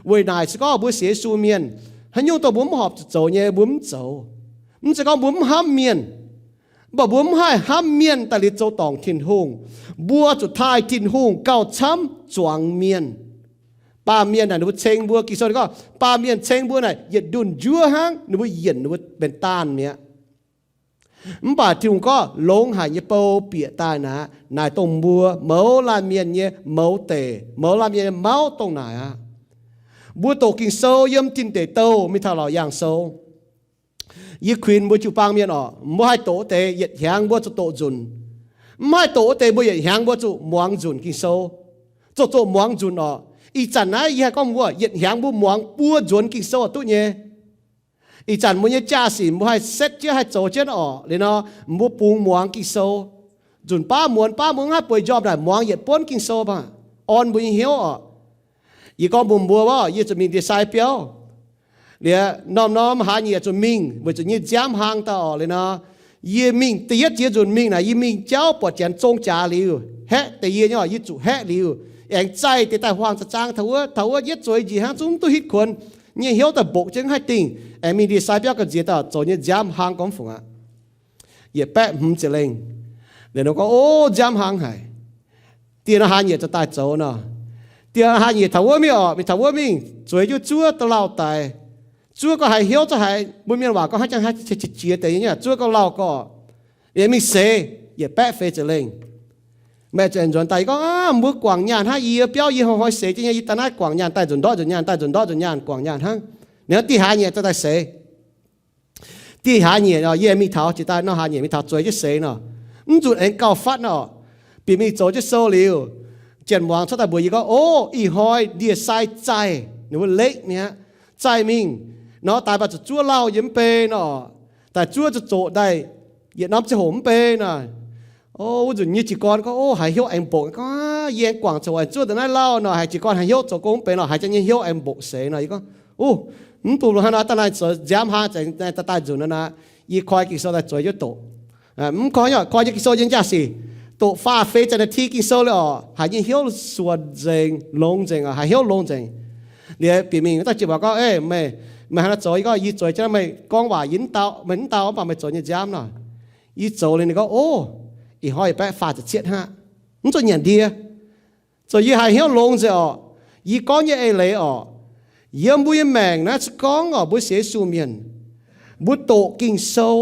Weic naaic se gorngv mbuo sienx Yesu mienh, haaix nyungc dongh mbuo mv horpc zuqc zoux nyei mbuo mv zoux. Mv zeiz gorngv mbuo mv hnamv mienh, mv baac mbuo mv haih hnamv mienh daaih liuz zoux dorngc Tin-Hungh. Mbuo zuqc taaih Tin-Hungh gauh camv zuangx mienh. Baamh mienh naaic ninh mbuo ceng mbuo, Ging-Sou ninh gorngv baamh mienh ceng mbuo naaic yietc ndunh njuov hnangv, ninh mbuo yienc ninh mbuo benx daanh mi'aqv. Mv baac Tin-Hungh gorngv longx haic nyei bou bieqc daaih naaic, naaic dongh mbuo mouz laanh mienh nyei mouz deic, mouz laanh mienh nyei mauv dongh naaic aqv. Mbuo doqc Ging-Sou yiem Tin Deic Douh mingh taux Laauc Yaangh Sou. Yie kuinx mbuo jiu-baang mienh oc, mbuo haih doqc wuov deix yietc hnyangx mbuo zuqc doqc nzunc. Mv haih doqc wuov deix mbuo yietc hnyangx mbuo zuqc muangx nzunc Ging-Sou. Zoqc zoqc muangx nzunc oc. Ih zanc naaiv yie haih gorngv mbuo yietc hnyangx mbuo muangx buo nzuonx Ging-Sou duqv nyei. Ih zanc mbuo nyei jaa-sic mbuo haih setv jienv haih zoux jienv oc. Liuz nor, mbuo bungx muangx Ging-Sou. Nzunc baav muonz baav mbuo mv haih bueix njormh naaic muangx yietc buonv Ging-Sou baac orn mbuo nyei hnyouv oc. Yie gorngv mbuox mbuo, yie zuqc mingh ndie-sai biauv. Liuz norm-norm hlaax nyieqc zuqc mingh weic zuqc nyei nziaamv hlang daaih oc. Liuz nor, yie mingh da'yietv ziex nzunc mingh naaic, yie mingh jauv buatc janx zong jaax liuz, haeqv deix yie nyei oc, yie zuqc haeqv liuz, aengx zaih deix daaih huaang za'zaang taux wuov, taux wuov yietv zueiz njiec hnangv, zungv duqv hitv kuonx. Nyei hnyouv daaih mbokc jienv haih dingh, aengx mingh ndie-sai biauv ga'nziex daaih zoux nyei nziaamv hlang gormx fungc aqv. Yietc baeqv hmz ziepc lengh. Liuz nor gorngv, o, nziaamv hlang haic. Dieh nor hlaax nyieqc za'gengh daaih zoux nor. Dieh hlaax nyieqc taux wuov mingh oc, mingh taux wuov mingh zueiz jienv zuov da'lauh daic. Zuov gorngv haiz hnyouv za'gengh haiz mbuo mienh waac gorngv hnangv jangx haiz qiex qiex deix nyei, zuov gorngv lauh gorqv, yie mingh seix yietc baeqv feix ziepc lengh. Maeqv zuqc aengx nzuonx daaih, yie gorngv, aav, mbuo guangc nyaanh hnangv, yie biauv yie hnoi-hnoi seix jienv nyei, yie daaih naaiv guangc nyaanh daaih nzunc ndortv nzunc nyaanh, daaih nzunc ndortv nzunc nyaanh, guangc nyaanh hnangv. Ninh dieh hlaax nyieqc za'gengh daaih seix. Dieh hlaax nyieqc nor, yie mingh taux jiex daaih nor, hlaax nyieqc mingh taux zueiz jienv seix nor, mv nzunc aengx gauh fatv nor, bieqc mingh zoux jienv sou liuz, janx-muangz cuotv daaih mbuox yie gorngv, o, ih hnoi ndie-sai zaih, ninh mbuo lekv mi'aqv, zaih mingh nor, daaih mv baac zuqc zuov lauh yiem mv bei nor, daaih zuov zuqc zoqc daaih yietc norm ziangh hoc mv bei nor. O, wuov nzunc nyei jiez gorn gorngv, o, haiz hnyouv aengx mbokc, gorngv, yie aengx guangc zoqc aengx zuov daaih naaiv lauh nor, haiz jiez gorn haiz hnyouv zoux gong mv benx nor, haiz jienv nyei hnyouv aengx mbokc seix nor. Yie gorngv, o, mv baac lo hnangv nor daaih naaiv zoux nziaamv hlang, daaih daaih nzunc nor naaiv, yie koi Ging-Sou daaih zueiz jienv doqc. Mv koi, koi nyei Ging-Sou nyei jaa-sic, doqc faah feix ziepc นาที Ging-Sou liuz oc, haiz nyei hnyouv suonc nzengc, longx nzengc, haiz hnyouv longx nzengc. Liuz bieqc mingh wuov dauh jiu-baang gorngv, e, meih, meih hnangv naaiv zoux, yie gorngv, yie zueiz jienv meih gorngv waac, yie mv dau, meih mv dau, mv baac meih zoux nyei nziaamv nor. Yie zoux liuz ninh gorngv, o, ih hnoi yietc baeqv faah ziepc cietv hnangv. Mv zuqc nyanc ndie. Zoux yie haiz hnyouv longx nzengc oc. Yie gorngv nyei eix leiz oc, yiem mbuo nyei maengc naaiv se gorngv oc, mbuo sienx Yesu mienh, mbuo doqc Ging-Sou,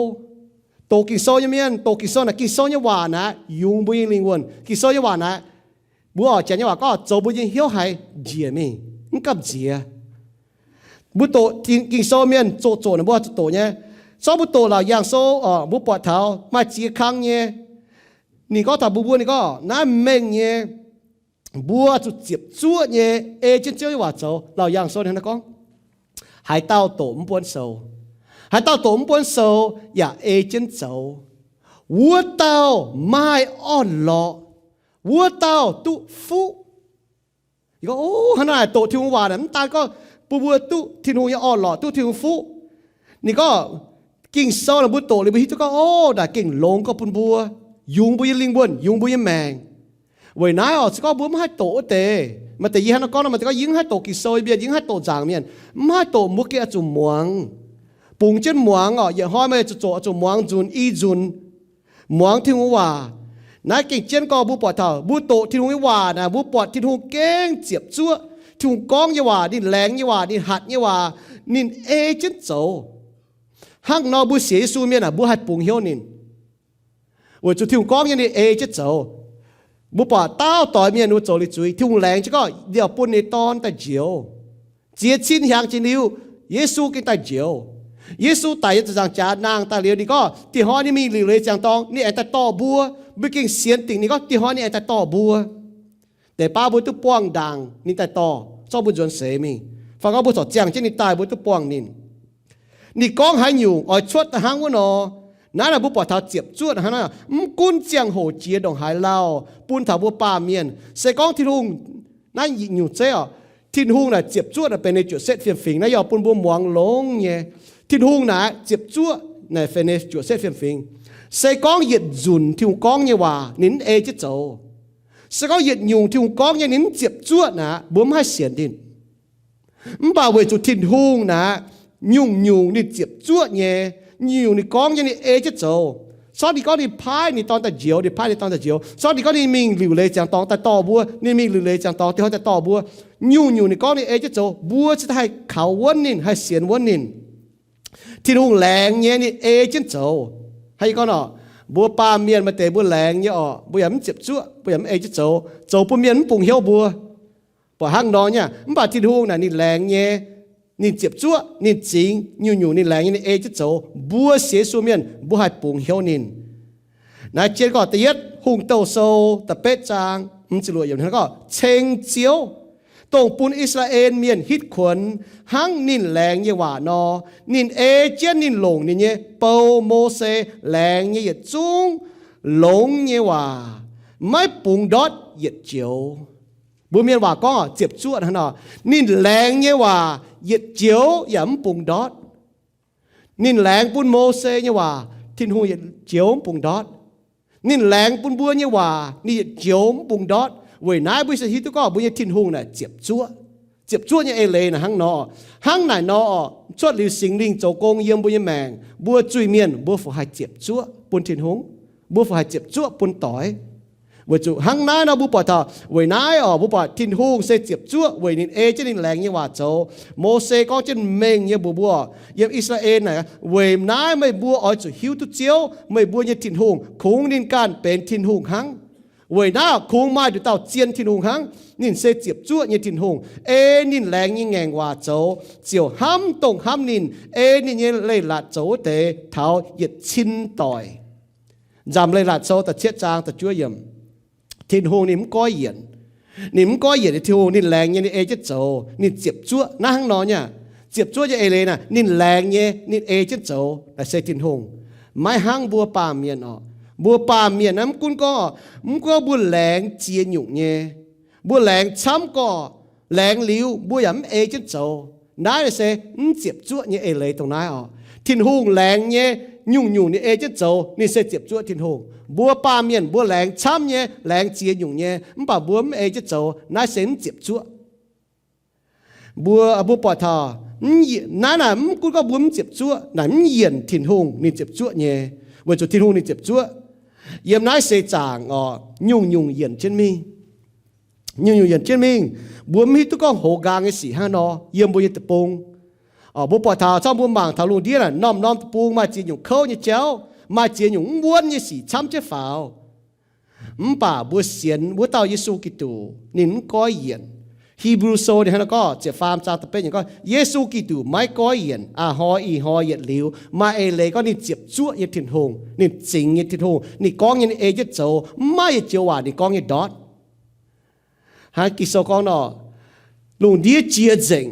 doqc Ging-Sou nyei mienh, doqc Ging-Sou naaic, Ging-Sou nyei waac naaic yungz mbuo nyei lingh wuonh. Ging-Sou nyei waac naaic, mbuo oix Janx nyei waac gorngv zoux mbuo nyei hnyouv haiz njiec mingh, mv gamh nziex. Mbuo doqc Ging-Sou mienh zoqc zoqc naaic mbuo zuqc doqc nyei. Zorqv mbuo doqc Laauc Yaangh Sou oc, mbuo buatc taux maaih ziex kang nyei. Ninh gorngv taux mbuo, mbuo ninh gorngv naaiv mengh nyei, mbuo zuqc ziepc zuoqv nyei ei jienv Ziouv nyei waac zoux. Laauc Yaangh Sou ninh hnangv naaiv gorngv, haaix dauh doqc mv buonv sou, haaix dauh doqc mv buonv sou yaac ei jienv zoux, wuov dauh maaih orn-lorqc, wuov dauh duqv fuqv. Yie gorngv, o, hnangv naaic doqc Tin-Hungh waac naaic mv daan gorngv bun mbuo duqv Tin-Hungh nyei orn-lorqc, duqv Tin-Hungh fuqv. Ninh gorngv Ging-Sou naaic mbuo doqc liuz mbuo hiuv duqv gorngv, o, naaic gengh longx gorx bun mbuo, yungz mbuo nyei lingh wuonh, yungz mbuo nyei maengc. Weic naaiv oc, se gorngv mbuo mv haih doqc wuov deix, maaih deix yie hnangv naaiv gorngv nor, maaih deix gorngv yie mv haih doqc Ging-Sou, yie mienh yie mv haih doqc nzaangc mienh, mv haih doqc, mbuo gengh oix zuqc muangx, bungx jienv muangx oc. Yietc hnoi meih zuqc zoqc zuqc muangx nzunc i nzunc, muangx Tin-Hungh waac. Naaiv gengh jienv gorngv mbuo buatc taux mbuo doqc Tin-Hungh nyei waac naaic, mbuo buatc Tin-Hungh gengh ziepc zuoqv. Tin-Hungh gorngv nyei waac, ninh laengz nyei waac, ninh hatc nyei waac, ninh ei jienv zoux. Hnangv nor mbuo sienx Yesu mienh aah, mbuo haih bungx hnyouv ninh, weic zuqc Tin-Hungh gorngv nyei ninh ei jienv zoux. Mbuo buatc dauh doix mienh wuov zoux liuz zuiz, Tin-Hungh laengz jienv gorngv yaac bun ninh dorn daaih njoux. Ziex cin hiaangx jiex liuz, Yesu gengh daaih njoux. Yesu daic nyei ziepc nzaangc jaax nangh daaih liuz, ninh gorngv dieh hnoi ninh mingh liuc leiz ziangx dorngx, ninh aengx daaih dorh mbuo. Mbuo gengh sienx dingc ninh gorngv dieh hnoi ninh aengx daaih dorh mbuo. Deix baav mbuo duqv buangh ndaangc ninh daaih dorh, zorqv mbuo nzuonx seix mingh. Fai gorngv mbuo corc ziangh jienv ninh daaih mbuo duqv buangh ninh. Ninh gorngv haaix nyungc oix cuotv da'hnangv wuov nor. Naaiv naaic mbuo buatc taux ziepc zuoqv hnangv naaiv, mv gunv ziangh hoc jiex ndongc haaix lauh, bun taux mbuo baamh mienh. Se gorngv Tin-Hungh, naaiv nyungc zeiv oc, Tin-Hungh naaic ziepc zuoqv naaic benx ninh juoqc setv fiem-fingx, naaiv yaac bun mbuo muangx longx nyei. Tin-Hungh naaic ziepc zuoqv naaic benx ninh juoqc setv fiem-fingx. Se gorngv yietc nzunc Tin-Hungh gorngv nyei waac ninh mv ei jienv zoux, se gorngv yietc nyungc Tin-Hungh gorngv nyei ninh mv ziepc zuoqv naaic, mbuo mv haih sienx ninh. Mv baac weic zuqc Tin-Hungh naaic, nyungc-nyungc ninh ziepc zuoqv nyei, nyungc-nyungc ninh gorngv nyei ninh ei jienv zoux. Sortv ninh gorngv ninh paaiv ninh dorn daaih njoux, ninh paaiv ninh dorn daaih njoux. Sortv ninh gorngv ninh mingh liuc leiz ziangx dorngx daaih dorh mbuo, ninh mingh liuc leiz ziangx dorngx dieh hnoi daaih dorh mbuo. Nyungc-nyungc ninh gorngv ninh ei jienv zoux, mbuo cingx daaih haih kaux wuonv ninh, haih sienx wuonv ninh. Tin-Hungh laengz nyei ninh ei jienv zoux. Hnangv yie gorngv oc, mbuo baamh mienh maaih deix mbuo laengz nyei oc, mbuo yaac mv ziepc zuoqv, mbuo yaac mv ei jienv zoux, zoux bun mienh mv bungx hnyouv mbuo. Buatc hnangv nor nyei, mv baac Tin-Hungh naaic ninh laengz nyei, ninh ziepc zuoqv, ninh zingx nyungc-nyungc ninh laengz nyei ninh ei jienv zoux. Mbuo sienx Yesu mienh mbuo haih bungx hnyouv ninh. Naaiv jienv gorngv da'yietv Hungh Douh Sou da'betv zaang, gorngv, Ceng Ziouv, dongh bun I^saa^laa^en Mienh hitv kuonx hnangv ninh laengz nyei waac nor, ninh ei jienv ninh longc ninh nyei bou, Mose, laengz nyei yietc zungv longx nyei waac, maiv bungx ndortv yietc joux. Mbuo mienh waac gorngv ziepc zuoqv hnangv nor, ninh laengz nyei waac yietc joux yaac mv bungx ndortv. Ninh laengz bun Mose nyei waac, Tin-Hungh yietc joux mv bungx ndortv. Ninh laengz bun mbuo nyei waac ninh yietc joux mv bungx ndortv. Weic naaiv mbuo se hiuv duqv gorngv mbuo nyei Tin-Hungh naaic ziepc zuoqv. Ziepc zuoqv nyei eix leiz naaic hnangv nor. Hnangv naaic nor, cuotv liuz Singx Lingh zoux gong yiem mbuo nyei maengc, mbuo zuiz-mienh mbuo fungc haih ziepc zuoqv bun Tin-Hungh? Mbuo fungc haih ziepc zuoqv bun doix? Weic zuqc hnangv naaiv nor mbuo buatc taux weic naaiv oc, mbuo buatc Tin-Hungh se ziepc zuoqv weic ninh ei jienv ninh laengz nyei waac zoux. Mose gorngv jienv mengh nyei mbuox mbuo, yiem I^saa^laa^en naaic, weic naaiv meih mbuo oix zuqc hiuv duqv Ziouv, meih mbuo nyei Tin-Hungh, kungx ninh ganh benx Tin-Hungh hnangv. Weic naaiv kungx maaih nduqc dauh zien Tin-Hungh hnangv. Ninh se ziepc zuoqv nyei Tin-Hungh, ei ninh laengz nyei ngaengc waac zoux, ziouc hnamv dongh hnamv ninh, ei ninh nyei leiz-latc zoux wuov deix taux yietc cin doic. Nzamc Leiz-Latc Sou da'cietv zaang da'juov yiemc. Tin-Hungh ninh mv goiv yienc. Ninh mv goiv yienc nyei Tin-Hungh, ninh laengz nyei ninh ei jienv zoux, ninh ziepc zuoqv. Naaiv hnangv nor nyei, ziepc zuoqv nyei eix leiz naaic, ninh laengz nyei ninh ei jienv zoux naaic se Tin-Hungh. Maiv hnangv mbuo baamh mienh oc. Mbuo baamh mienh naaiv mv gunv gorngv, mv gunv gorngv mbuo laengz ziex nyungc nyei, mbuo laengz camv gorqv, laengz liuz mbuo yaac mv ei jienv zoux, naaiv se mv ziepc zuoqv nyei eix leiz dongh naaiv oc. Tin-Hungh laengz nyei nyungc-nyungc ninh ei jienv zoux, ninh se ziepc zuoqv Tin-Hungh. Mbuo baamh mienh mbuo laengz camv nyei, laengz ziex nyungc nyei, mv baac mbuo mv ei jienv zoux, naaiv se mv ziepc zuoqv. Mbuo, mbuo buatc taux, naaiv naaic mv gunv gorngv mbuo mv ziepc zuoqv, naaic mv yienc Tin-Hungh ninh ziepc zuoqv nyei, weic zuqc Tin-Hungh ninh ziepc zuoqv. Yiem naaiv seix zaangc oc, nyungc-nyungc yienc jienv mingh. Nyungc-nyungc yienc jienv mingh. Mbuo mv hiuv duqv gorngv hoz nqaang nyei sic hnangv nor yiem mbuo nyei deic-bung. Mbuo buatc taux, zorqv mbuo mangc taux lungh ndiev naaic, norm-norm deic-bung maaih ziex nyungc kouv nyei jauv, maaih ziex nyungc mv wuonv nyei sic camv jienv faaux. Mv baac mbuo sienx wuov dauh Yesu Giduc, ninh mv goiv yienc. Hipv^lu Sou ninh hnangv naaiv gorngv, ziepc faam zaang da'betv yiemc gorngv, Yesu Giduc maiv goiv yienc, a'hnoi ih hnoi yietc liuz. Maaih eix leiz gorngv ninh ziepc zuoqv nyei Tin-Hungh, ninh zingx nyei Tin-Hungh, ninh gorngv nyei ninh ei jienv zoux, mv maaih yietc joux waac ninh gorngv nyei ndortv. Hnangv Ging-Sou gorngv nor, lungh ndiev jiex nzengc,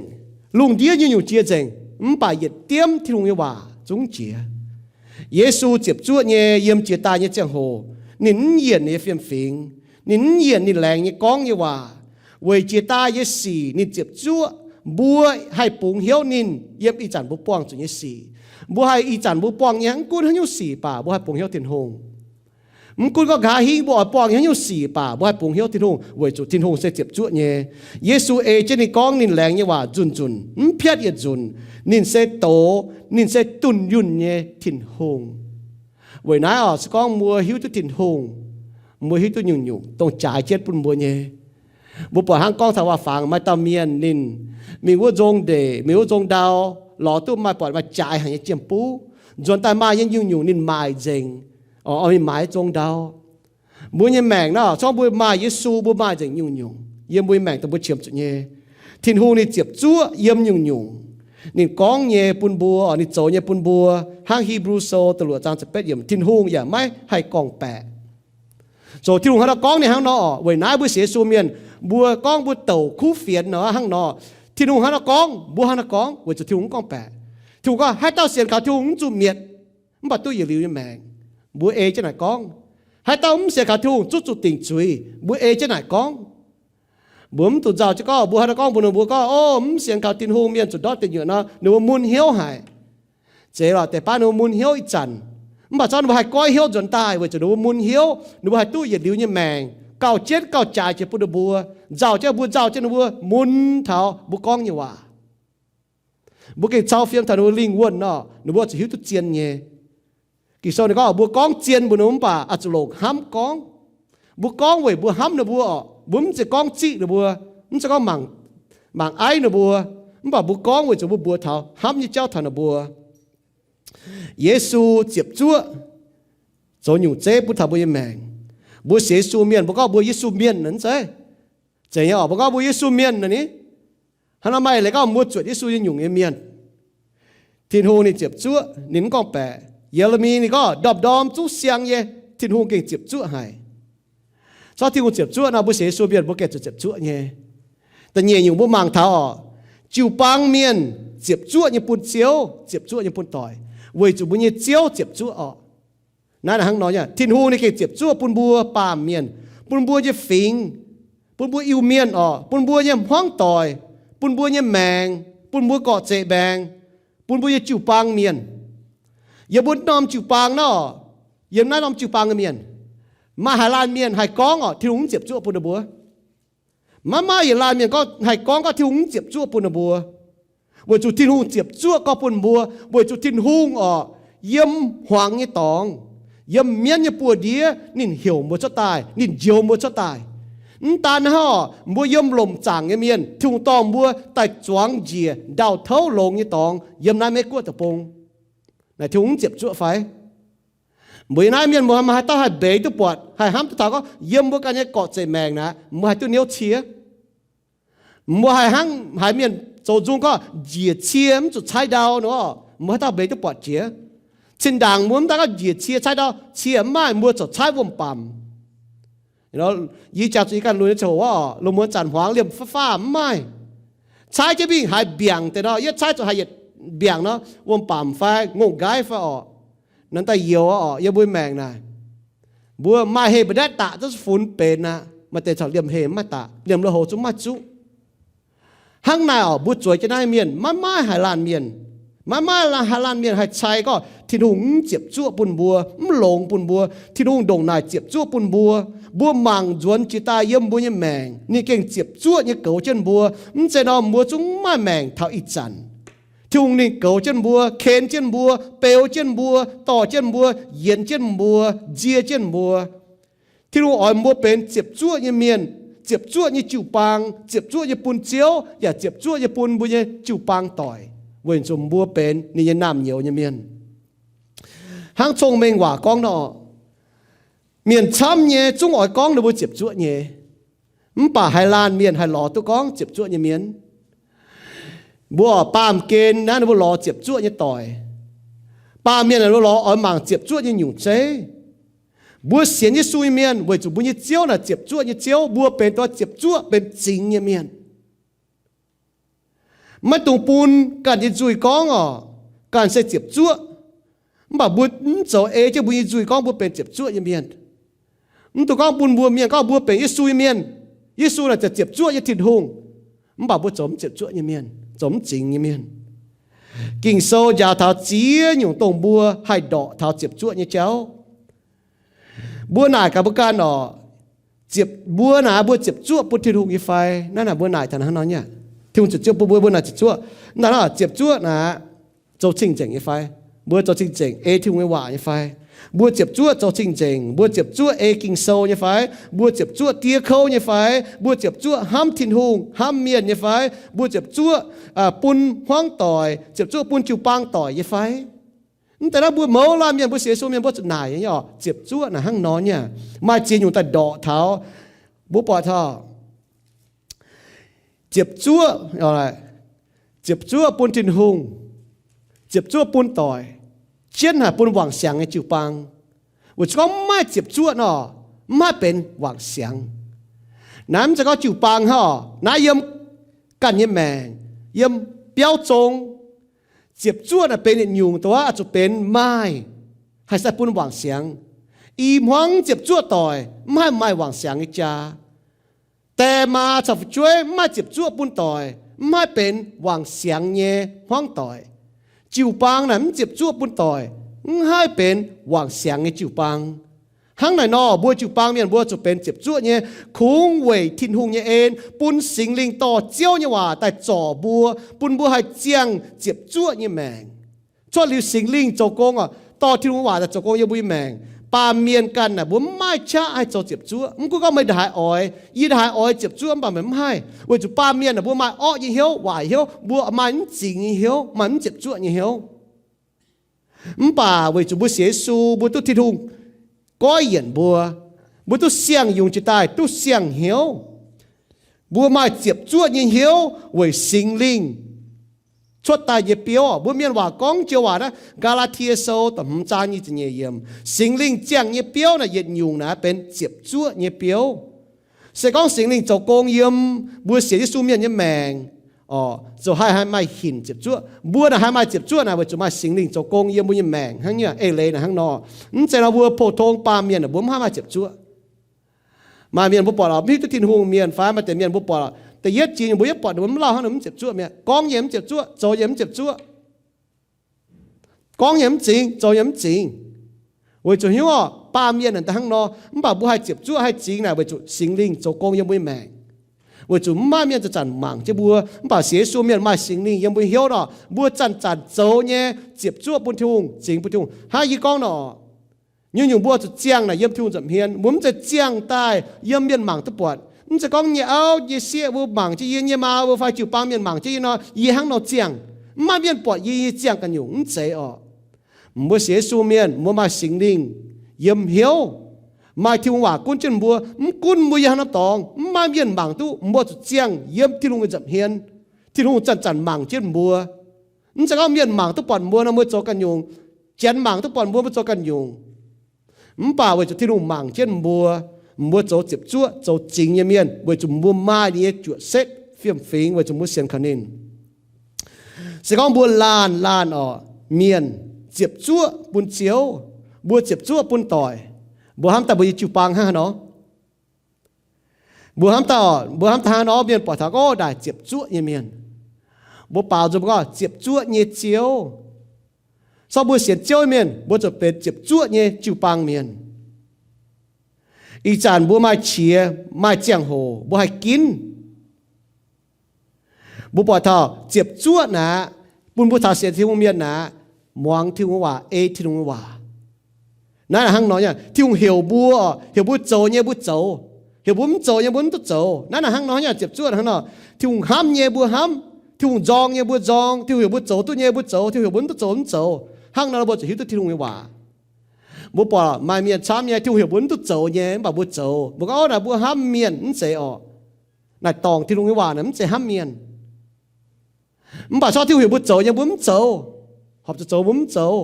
lungh ndiev nyungc-nyungc jiex nzengc, mv baac yietc diemv Tin-Hungh nyei waac zungv jiex. Yesu ziepc zuoqv nyei yiem jiex daaih nyei ziangh hoc, ninh mv yienc ninh nyei fiem-fingx, ninh mv yienc ninh laengz nyei gorngv nyei waac. Weic jiex daaih nyei sic ninh ziepc zuoqv. Mbuo haih bungx hnyouv ninh yiem ih zanc mbuo buangh zuqc nyei sic. Mbuo haih ih zanc mbuo buangh nyei mv gunv haaix nyungc sic baac mbuo haih bungx hnyouv Tin-Hungh. Mv gunv gorngv nqa'haav hingv mbuo oix buangh haaix nyungc sic baac mbuo haih bungx hnyouv Tin-Hungh weic zuqc Tin-Hungh se ziepc zuoqv nyei. Yesu ei jienv ninh gorngv ninh laengz nyei waac nzunc-nzunc, mv piatv yietc nzunc. Ninh se doz, ninh se dunh yunh nyei Tin-Hungh. Weic naaiv oc, se gorngv mbuo hiuv duqv Tin-Hungh, mbuo hiuv duqv nyungc-nyungc dongh jaaix jienv bun mbuo nyei. Mbuo buatc hnangv gorngv taux waac-fangx maaih dauh mienh ninh mingh wuov nzong ndeic, mingh wuov nzong ndau, lorz duqv maaih buatc maaih jaaix haic nyei jiem-buv, nzuonx daaih maaih nyei nyungc-nyungc ninh maaic nzengc, oix mingh maaiz zong ndau. Mbuo nyei maengc naaiv, se gorngv mbuo maaih Yesu, mbuo maaih nzengc nyungc-nyungc yiem mbuo nyei maengc dongh mbuo qiemx zuqc nyei. Tin-Hungh ninh ziepc zuoqv yiem nyungc-nyungc ninh gorngv nyei bun mbuo, ninh zoux nyei bun mbuo. Hnangv Hipv^lu Sou da'luoqc zaang ziepc betv yiemc, Tin-Hungh yaac maiv haih gorngv-baeqc. Zoux Tin-Hungh haaix dauh gorngv ninh hnangv nor oc. Weic naaiv mbuo sienx Yesu mienh, mbuo gorngv mbuo douc kuv fienx nor hnangv nor, Tin-Hungh haaix dauh gorngv, mbuo haaix dauh gorngv, weic zuqc Tin-Hungh mv gorngv-baeqc. Tin-Hungh gorngv, haaix dauh sienx kaux Tin-Hungh mv zuqc mietc, mv baac duqv yietc liuz nyei maengc. Mbuo ei jienv naaic gorngv. Haaix dauh mv sienx kaux Tin-Hungh zungv zuqc dingc zuiz. Mbuo ei jienv naaic gorngv. Mbuo mv dungx nzauh jienv gorngv, mbuo haaix dauh gorngv mbuox ninh mbuo gorngv, O, mv sienx kaux Tin-Hungh mienh zuqc ndortv deic nyuoqc nor, ninh mbuo mun hnyouv haic. Zeiz lorqc, deix baav ninh mbuo mun hnyouv ih zanc, mv baac zorqv ninh mbuo haih goiv hnyouv nzuonx daaih weic zuqc ninh mbuo mun hnyouv, ninh mbuo haih duqv yietc liuz nyei maengc, gauh jienv gauh jaaix jiex bun ninh mbuo. Nzauh jienv mbuo, nzauh jienv ninh mbuo mun taux mbuo gorngv nyei waac. Mbuo gengh cau fiem taux ninh mbuo lingh wuonh nor, ninh mbuo zuqc hiuv duqv zien nyei. Ging-Sou ninh gorngv, mbuo gorngv zien mbuox ninh mbuo mv baac oix zuqc longc hnamv gorngv. Mbuo gorngv weic mbuo hnamv ninh mbuo oc. Mbuo mv zeiz gorngv ziqv ninh mbuo, mv zeiz gorngv mangc, mangc aiv ninh mbuo, mv baac mbuo gorngv weic zuqc mbuo mbuox taux hnamv nyei jauv taux ninh mbuo. Yesu ziepc zuoqv zoux nyungc zeiv bun taux mbuo nyei maengc. Mbuo sienx Yesu mienh, mbuo gorngv mbuo Yesu mienh nor, mv zeiz? Zeiz nyei oc, mbuo gorngv mbuo Yesu mienh nor ni, hnangv nor maaih leiz gorngv mbuo zuotc Yesu nyei nyungc nyei mienh. Tin-Hungh ninh ziepc zuoqv, ninh mv gorngv-baeqc. Ye^le^mi ninh gorngv, ndorm-ndorm zungv siang nyei, Tin-Hungh gengh ziepc zuoqv haic. Zorqv Tin-Hungh ziepc zuoqv nor, mbuo sienx Yesu mienh mbuo gengh zuqc ziepc zuoqv nyei. Da'nyeic nyungc mbuo mangc taux oc, jiu-baang mienh ziepc zuoqv nyei bun Ziouv, ziepc zuoqv nyei bun doic, weic zuqc mbuo nyei Ziouv ziepc zuoqv oc. Naaiv hnangv nor nyei, Tin-Hungh ninh gengh ziepc zuoqv bun mbuo baamh mienh, bun mbuo nyei fingx, bun mbuo Iu-Mienh oc, bun mbuo nyei hmuangv doic, bun mbuo nyei maengc, bun mbuo gorqv-zeqc maengx, bun mbuo nyei jiu-baang mienh. Yiem mbuo norm jiu-baang nor, yiem naaiv norm jiu-baang nyei mienh, maaih haaix laanh mienh haih gorngv oc, Tin-Hungh mv ziepc zuoqv bun ninh mbuo? Maiv maaih yietc laanh mienh gorngv, haih gorngv gorngv Tin-Hungh mv ziepc zuoqv bun ninh mbuo. Weic zuqc Tin-Hungh ziepc zuoqv gorngv bun mbuo, weic zuqc Tin-Hungh oc, yiem hmuangx nyei dorngx, yiem mienv nyei buoz-ndiev, ninh heuc mbuo cuotv daaih, ninh njoux mbuo cuotv daaih. Mv daan hnangv oc, mbuo yiem lomc zaangc nyei mienh, Tin-Hungh dorh mbuo daaih zuangx njiec ndau-touv longx nyei dorngx yiem naaiv Meiv Guoqv deic-bung. Naaic Tin-Hungh mv ziepc zuoqv fai? Mbuo yiem naaiv mienh mbuo maaih haaix dauh haih mbeix duqv buatc, haih hnamv duqv taux gorngv yiem mbuo ganh nyei gorqv-zeqc maengc naaic, mbuo haih duqv niouv cie? Mbuo haih hnangv haaix mienh zoux nzung gorngv njiec cie mv zuqc caaiv ndau nor, mbuo haaix dauh mbeix duqv buatc jiex? Cin-ndaangc mbuo mv daan gorngv njiec cie caaiv ndau, cie mv maaih, mbuo corc caaiv wuom-bamc. Yie jangx zuqc yie ganh lunx nyei ziangh hoc oc, lungh muonz zanc hmuangx liemh fav-fav mv maaih. Caaiv jienv mingh haiz mbiaangc deix nor, yie caaiv zuqc haiz yietc mbiaangc nor, wuom-bamc fai ngongh nqaiv fai orqc, nanv daaih youx oc. Yiem mbuo maengc naaic, mbuo maaih heh mbuo ndaetv daqc zungv funx benx aqv. Maaih deix corc liemh heh mv maaih daqc, liemh lui-houx zungv mv maaih zuqv. Hnangv naaic oc, mbuo zueiz jienv naaiv mienh maiv maaih haaix laanh mienh, maiv maaih haaix laanh mienh haih cai gorngv Tin-Hungh mv ziepc zuoqv bun mbuo, mv longx bun mbuo. Tin-Hungh ndongc naaic ziepc zuoqv bun mbuo. Mbuo mangc nzuonx jiex daaih yiem mbuo nyei maengc, ninh gengh ziepc zuoqv nyei goux jienv mbuo. Mv zeiz nor mbuo zungv mv maaih maengc taux ih zanc. Tin-Hungh ninh goux jienv mbuo, ken jienv mbuo, beu jienv mbuo, dorh jienv mbuo, yienx jienv mbuo, nzie jienv mbuo. Tin-Hungh oix mbuo benx ziepc zuoqv nyei mienh, ziepc zuoqv nyei jiu-baang, ziepc zuoqv nyei bun Ziouv, yaac ziepc zuoqv nyei bun mbuo nyei jiu-baang doic, weic zuqc mbuo benx ninh nyei naamh nyouz nyei mienh. Hnangv Cong-Mengh Waac gorngv nor, mienh camv nyei zungv oix gorngv ninh mbuo ziepc zuoqv nyei, mv baac haaix laanh mienh haih lorz duqv gorngv ziepc zuoqv nyei mienh? Mbuo baamh gen naaiv ninh mbuo lorz ziepc zuoqv nyei doic. Baamh mienh ninh mbuo lorz oix mangc ziepc zuoqv nyei nyungc zeiv. Mbuo sienx Yesu nyei mienh weic zuqc mbuo nyei Ziouv naaic ziepc zuoqv nyei Ziouv, mbuo benx duqv ziepc zuoqv benx zingx nyei mienh. Maiv dungx bun ganh nyei nzuih gorngv oc, ganh se ziepc zuoqv. Mv baac mbuo mv zoux ei jienv mbuo nyei nzuih gorngv mbuo benx ziepc zuoqv nyei mienh. Mv dungx gorngv bun mbuo mienh gorngv mbuo benx Yesu nyei mienh. Yesu naaic ziepc zuoqv nyei Tin-Hungh, mv baac mbuo zoux mv ziepc zuoqv nyei mienh, zoux mv zingx nyei mienh. Ging-Sou njaaux taux ziex nyungc dongh mbuo haih ndorqc taux ziepc zuoqv nyei jauv. Mbuo naaic gaax mbuo ganh oc, ziepc, mbuo naaic mbuo ziepc zuoqv bun Tin-Hungh nyei fai? Naaiv naaic mbuo naaic taux hnangv nor nyei. Tin-Hungh ziepc zuoqv bun mbuo, mbuo naaic ziepc zuoqv. Naaiv ziepc zuoqv naaic zoux cing-nzengc nyei fai? Mbuo zoux cing-nzengc ei Tin-Hungh nyei waac nyei fai? Mbuo ziepc zuoqv zoux cing-nzengc, mbuo ziepc zuoqv ei Ging-Sou nyei fai? Mbuo ziepc zuoqv diev kouv nyei fai? Mbuo ziepc zuoqv hnamv Tin-Hungh, hnamv mienh nyei fai? Mbuo ziepc zuoqv bun hmuangv doic, ziepc zuoqv bun jiu-baang doic nyei fai? Mv deix naaiv mbuo mouz laanh mienh, mbuo sienx Yesu mienh, mbuo zuqc naaic nyei oc, ziepc zuoqv naaic hnangv nor nyei. Maaih ziex nyungc daaih ndorqc taux, mbuo buatc taux ziepc zuoqv, ziepc zuoqv bun Tin-Hungh, ziepc zuoqv bun doic, jienv haic bun wangc siangx nyei jiu-baang. Weic zuqc gorngv mv maaih ziepc zuoqv nor, mv haih benx wangc siangx. Naaiv mv zeiz gorngv jiu-baang hnangv oc, naaiv yiem ganh nyei maengc, yiem biauv zong. Ziepc zuoqv naaic benx yietc nyungc dongh oix zuqc benx maaih, haih sai bun wangc siangx. I hmuangv ziepc zuoqv doic, mv haih maaih wangc siangx nyei jaa. Die maa caux fu'jueiv mv maaih ziepc zuoqv bun doic, mv haih benx wangc siangx nyei hmuangv doic. Jiu-baang naaic mv ziepc zuoqv bun doic, mv haih benx wangc siangx nyei jiu-baang. Hnangv naaic nor, mbuo jiu-baang mienh mbuo zuqc benx ziepc zuoqv nyei, kungx weic Tin-Hungh nyei en, bun Singx Lingh dorh Ziouv nyei waac daaih zorc mbuo, bun mbuo haih ziangh ziepc zuoqv nyei maengc. Cuotv liuz Singx Lingh zoux gong oc, dorh Tin-Hungh waac daaih zoux gong yiem mbuo nyei maengc, baamh mienh ganh naaic mbuo mv maaih qaqv haih zoux ziepc zuoqv. Mv gunv gorngv meih ndongc haaix oix, yie ndongc haaix oix ziepc zuoqv mv baac meih mv haih, weic zuqc baamh mienh naaic mbuo maaih orqv nyei hnyouv, waaic hnyouv, mbuo maaih mv zingx nyei hnyouv, maaih mv ziepc zuoqv nyei hnyouv. Mv baac weic zuqc mbuo sienx Yesu, mbuo duqv Tin-Hungh goiv yienc mbuo, mbuo duqv siang-yungz jiex daaih, duqv siang-hnyouv. Mbuo maaih ziepc zuoqv nyei hnyouv weic Singx Lingh cuotv daaih nyei biouv. Mbuo mienh waac gorngv joux waac naaiv, Gaa^laa^tie Sou da'hmz zaang nyic ziepc nyeic yiemc, Singx Lingh ziangh nyei biouv naaic yietc nyungc naaic benx ziepc zuoqv nyei biouv. Se gorngv Singx Lingh zoux gong yiem mbuo sienx Yesu mienh nyei maengc, ziouc haih, haih maaih hinc ziepc zuoqv. Mbuo naaic haih maaih ziepc zuoqv naaic weic zuqc maaih Singx Lingh zoux gong yiem mbuo nyei maengc hnangv nyei. Eix leiz naaic hnangv nor. Mv zeiz nor mbuo pou-tong baamh mienh mbuo mv haih maaih ziepc zuoqv. Maaih mienh mbuo buatc oc, mv hiuv duqv Tin-Hungh mienh fai maaih deix mienh mbuo buatc oc, da'yietv jiex nyei mbuo yietv buatc ninh mbuo mv lauh hnangv, ninh mv ziepc zuoqv mi'aqv. Gorngv nyei mv ziepc zuoqv, zoux nyei mv ziepc zuoqv. Gorngv nyei mv zingx, zoux nyei mv zingx. Weic zuqc hiuv oc, baamh mienh naaic daaih hnangv nor. Mv baac mbuo haih ziepc zuoqv haih zingx naaic weic zuqc Singx Lingh zoux gong yiem mbuo nyei maengc. Weic zuqc mv maaih mienh zanc-zanc mangc jienv mbuo, mv baac sienx Yesu mienh maaih Singx Lingh yiem mbuo hnyouv nor, mbuo zanc-zanc zoux nyei ziepc zuoqv bun Tin-Hungh, zingx bun Tin-Hungh. Hnangv yie gorngv nor, nyungc-nyungc mbuo zuqc ziangh naaic yiem Tin-Hungh nza'hmien. Mbuo mv zeiz ziangh daaih yiem mienh mangc duqv buatc. Mv zeiz gorngv nyei auv nyei sieqv mbuo mangc jienv yie, nyei maa mbuo fai jiu-baang mienh mangc jienv yie nor, yie hnangv nor ziangh. Mv maaih mienh buatc yie, yie ziangh ganh nyungc. Mv zeiz oc. Mbuo sienx Yesu mienh, mbuo maaih Singx Lingh yiem hnyouv, maaih Tin-Hungh waac gunv jienv mbuo. Mv gunv mbuo yiem haaix norm dorngx, mv maaih mienh mangc duqv, mbuo zuqc ziangh yiem Tin-Hungh nyei nza'hmien. Tin-Hungh zanc-zanc mangc jienv mbuo. Mv zeiz gorngv mienh mangc duqv buatc mbuo nor, mbuo zoux ganh nyungc. Janx mangc duqv buatc mbuo, mbuo zoux ganh nyungc. Mv baac weic zuqc Tin-Hungh mangc jienv mbuo, mbuo zoux ziepc zuoqv, zoux zingx nyei mienh, weic zuqc mbuo maaih ninh nyei juoqc setv fiem-fingx, weic zuqc mbuo sienx kaux ninh. Se gorngv mbuo laanh laanh oc, mienh ziepc zuoqv bun Ziouv, mbuo ziepc zuoqv bun doic, mbuo hnamv daaih mbuo nyei jiu-baang hnangv haaix nor? Mbuo hnamv daaih, mbuo hnamv daaih hnangv haaix nor, mienh buatc taux gorngv daaih ziepc zuoqv nyei mienh. Mbuo baaux nzung mbuo gorngv ziepc zuoqv nyei Ziouv. Se gorngv mbuo sienx Ziouv nyei mienh, mbuo zuqc benx ziepc zuoqv nyei jiu-baang mienh. Ih zanc mbuo maaih qiex maaih ziangh hoc mbuo haih ginv. Mbuo buatc taux ziepc zuoqv naaic, bun mbuo taux sienx Tin-Hungh mienh naaic, muangx Tin-Hungh waac, ei Tin-Hungh waac. Naaiv hnangv nor nyei, Tin-Hungh heuc mbuo, heuc mbuo zoux nyei mbuo zoux, heuc mbuo mv zoux nyei mbuo mv duqv zoux. Naaiv hnangv nor nyei, ziepc zuoqv hnangv nor. Tin-Hungh hnamv nyei mbuo hnamv, Tin-Hungh nzorng nyei mbuo nzorng, Tin-Hungh heuc mbuo zoux duqv nyei mbuo zoux, Tin-Hungh heuc mbuo mv duqv zoux mv zoux. Hnangv nor mbuo zuqc hiuv duqv Tin-Hungh nyei waac. Mbuo buatc maaih mienh camv nyei, Tin-Hungh heuc mbuo mv duqv zoux nyei, mv baac mbuo zoux. Mbuo gorngv, Naaic mbuo hnamv mienh, mv zeiz oc. Naaic dorngc Tin-Hungh nyei waac naaic mv zeiz hnamv mienh. Mv baac se gorngv Tin-Hungh heuc mbuo zoux nyei mbuo mv zoux, horpc zuqc zoux mbuo mv zoux.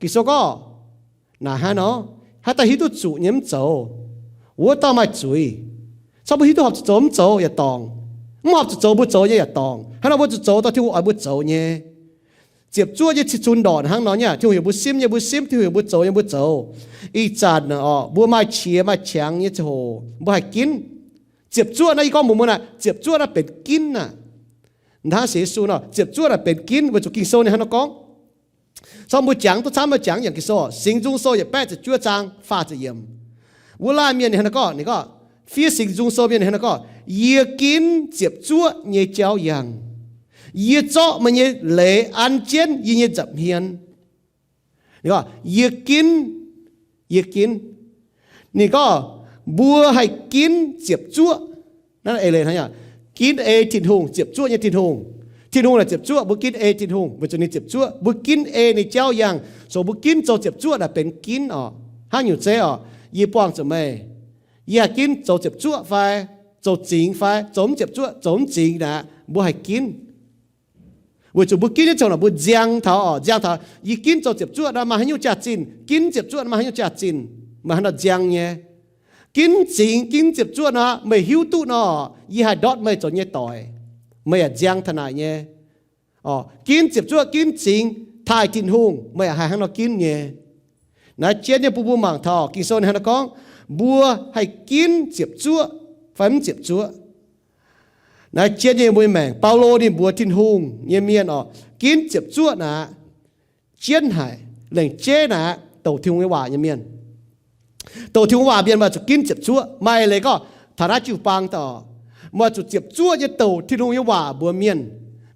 Ging-Sou gorngv, naaic hnangv nor, haaix dauh hiuv duqv zuqc nyei mv zoux, wuov dauh maaih zuiz. Se gorngv mbuo hiuv duqv horpc zuqc zoux mv zoux yaac dorngc. Mv horpc zuqc zoux mbuo zoux nyei yaac dorngc. Hnangv nor mbuo zuqc zoux dongh Tin-Hungh oix mbuo zoux nyei. Ziepc zuoqv nyei cih zunc ndorqc hnangv nor nyei, Tin-Hungh heuc mbuo simv nyei mbuo simv, Tin-Hungh heuc mbuo zoux nyei mbuo zoux. Ih zanc oc, mbuo maaih qiex maaih qangx nyei ziangh hoc mbuo haih ginv. Ziepc zuoqv naaiv, yie gorngv mbuox mbuo naaic, ziepc zuoqv naaiv benx ginv aqv. Hnangv sienx Yesu nor, ziepc zuoqv naaic benx ginv, weic zuqc Ging-Sou ninh hnangv nor gorngv. So mbuo jangx duqv camv, mbuo jangx yangh Ging-Sou, Singx Nzung Sou yietc baeqv ziepc juov zaang faah ziepc yiemc. Wuov laanh mienh ninh hnangv naaiv gorngv, ninh gorngv, fiev Singx Nzung Sou mienh ninh hnangv naaiv gorngv, yie ginv ziepc zuoqv nyei jauv yangh. Yie zorqv meih nyei leiz an jienv yie nyei nza'hmien. Ninh gorngv, yie ginv, yie ginv. Ninh gorngv, mbuo haih ginv ziepc zuoqv. Naaiv eix leiz hnangv, ginv ei Tin-Hungh, ziepc zuoqv nyei Tin-Hungh. Tin-Hungh naaic ziepc zuoqv, mbuo ginv ei Tin-Hungh weic zuqc ninh ziepc zuoqv. Mbuo ginv ei ninh jauv yangh, so mbuo ginv zoux ziepc zuoqv naaic benx ginv oc. Hnangv nyungc zeiv oc, yie buangh zuqc meih, yie haih ginv zoux ziepc zuoqv fai zoux zingx fai zoux mv ziepc zuoqv, zoux mv zingx naaic, mbuo haih ginv. Weic zuqc mbuo ginv nyei ziangh hoc mbuo nziang taux oc, nziang taux yie ginv zoux ziepc zuoqv nor maaih haaix nyungc jaax-zinh, ginv ziepc zuoqv nor maaih haaix nyungc jaax-zinh, maaih haaix nor nziang nyei. Ginv zingx, ginv ziepc zuoqv nor, meih hiuv duqv nor, yie haih ndortv meih zoux nyei doic, meih yaac nziang taux naaic nyei. Ginv ziepc zuoqv, ginv zingx taaih Tin-Hungh, meih yaac haih hnangv nor ginv nyei. Naaiv jienv nyei bun mbuo mangc taux Ging-Sou ninh hnangv naaiv gorngv, mbuo haih ginv ziepc zuoqv fai mv ziepc zuoqv. Naaiv jienv nyei mbuo nyei maengc, Baulo ninh mbuox Tin-Hungh nyei mienh oc, ginv ziepc zuoqv naaic, jienv haic, lengc jeiv naaic, douc Tin-Hungh nyei waac nyei mienh. Douc Tin-Hungh waac mienh maaih zuqc ginv ziepc zuoqv. Maaih leiz gorngv taux naaiv jiu-baang daaih, maaih zuqc ziepc zuoqv nyei douc Tin-Hungh nyei waac mbuox mienh.